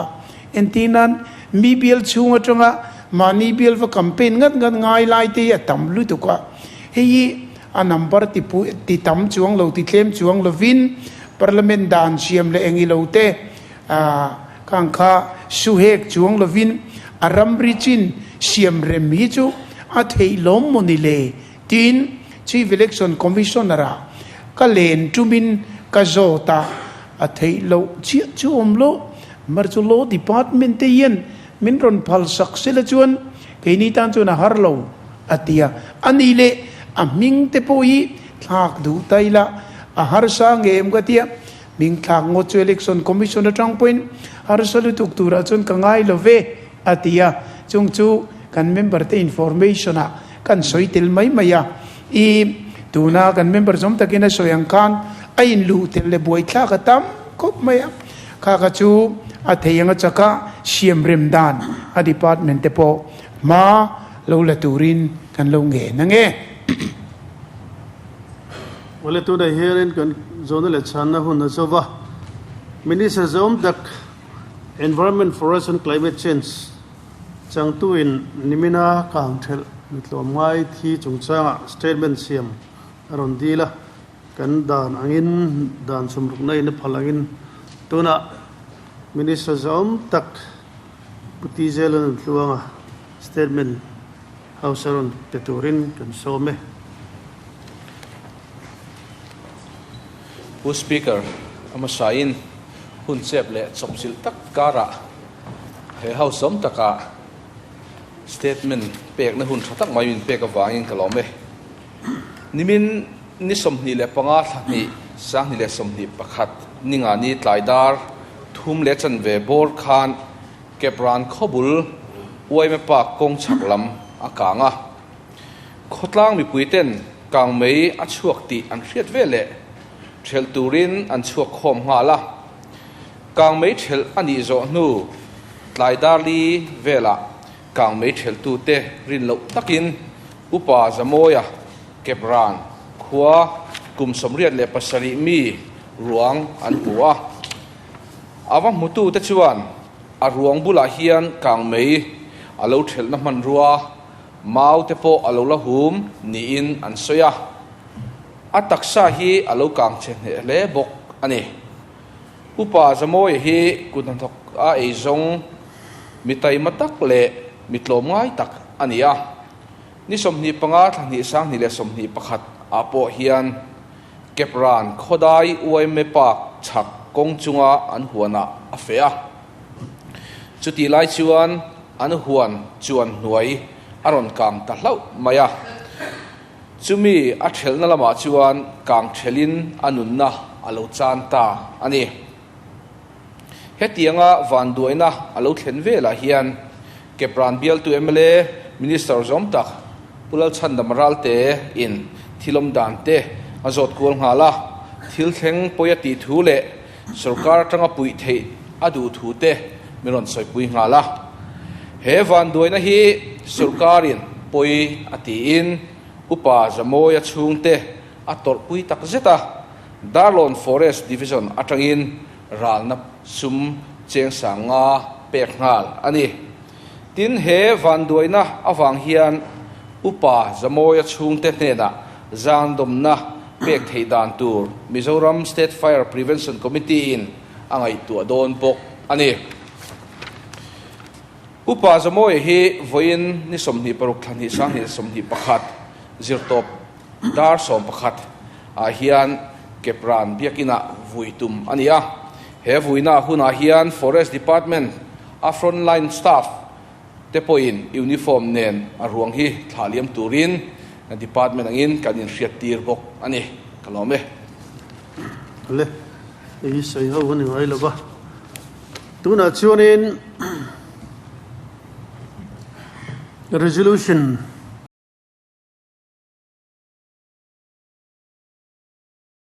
entirnan mi bial chhung atanga mahni bial va campaign ngat ngat ngai lai te hi a tam lutuk a, hei hi a number ti pu ti tam chuang lo ti tlem chuang lovin parliament dan siam leh eng ilo te khang kha suhek chuang lovin a ramri chin siam rem hi chu a theih lawm maw ni le Tin, Chief Election Commissioner-ah ka len tumin ka zawt a, a theih loh chiah chu awm lo. Mar chu Law Department te hian min rawn phal sak sela chuan keini tan chuan a har lo, a ti a. A ni leh a hming te pawh hi thlak duh ta ila a harsa nge em ka ti a. Hming thlak ngawt chu Election Commission atang pawhin harsa lutuk turah chuan ka ngai lo ve, a ti a. Chung chu kan member te information-ah Kan sawi tel mai mai a, i tuna kan member zawm takin a sawi ang khan a inluh tel leh buaithlak a tam khawp mai a, kha kha chu a thei anga chaka siam rem dan a department te pawh hma lo la turin kan lo ngen ang e. Awle tunah hianin kan zawhna leh chhanna hun a zo va, Minister zawm tak Environment, Forest and Climate Change, Changtuin nimina kang thelh mitlawm ngai thi chungchangah statement siam a rawn dil a, kan dan angin dan sumrukna in a phal angin tunah Minister zawm tak Pu TJ Lalnuntluanga statement House a rawn pe turin kan sawm e. Pu Speaker, a hmasain hun chep leh chawpchilh tak karah He house awm takah statement pekna hun tha tak mai min pek avangin ka lawm e. Nimin ni 25 thla hnih 2021 ningani tlaidar thum leh chanve bawr khan Kepran khawbul Uaime Park kawng chhak lam a kang a. Khawtlang mipui ten kang mei a chhuak tih an hriat veleh thelh turin an chhuak khawm nghal a. Kangmei thelh a nih zawh hnu Tlai Darli velah kang mei theltute rin loh takin Upa Zamawia Kepran khua kum 87 mi ruang an hmu a. A va hmutute chuan a ruang bulah hian kang mei a lo thelhna hmanrua mau te pawh a lo la hum niin an sawi a. A taksa hi a lo kang chhe hneh hle bawk a ni. Upa Zamawia hi kut hnathawk a eizawng mi taima tak leh mi tlawmngai tak a ni a. Ni 25 thla hnih 2021 ah pawh hian Kepran khawdai YMA Park chhak kawng chunga an huanah a feh a. Chutih lai chuan an huan chuan hnuai a rawn kang ta hlauh mai a. Chumi a thelhna lamah chuan kang thelhin a nunna a lo chan ta a ni. Hetianga vanduaina a lo thlen velah hian Kepran bialtu mla Minister zawm tak Pu Lalchhandam Ralte in thil awm dan te a zawt kual nghal a, thil thleng pawi a tih thu leh sorkar atanga puih theih a duh thu te min rawn sawipui nghal a. He vanduaina hi sorkarin pawi a tiin Upa Zamawia chhungte a tawrhpui tak zet a, Darlawn Forest Division atangin ralna sum cheng sang nga pek nghal a ni. Tin, he vanduaina avang hian Upa Zamawia chhungte hnenah zangdawmna pek theih dan tur Mizoram State Fire Prevention Committee in a ngaihtuah dawn bawk a ni. Upa Zamawia hi vawiin ni 26 thla hnih 2021 zirtawp dar 11 ah hian Kepran biakinah vui tum a ni a. He vuina hunah hian Forest Department a frontline staff te pawhin uniform nen a ruang hi thlah liam turin department angin kan inhriat tir bawk a ni. Ka lawm e. Le, hei hi sawi ho a ni ngai lo va. Tunah chuanin resolution.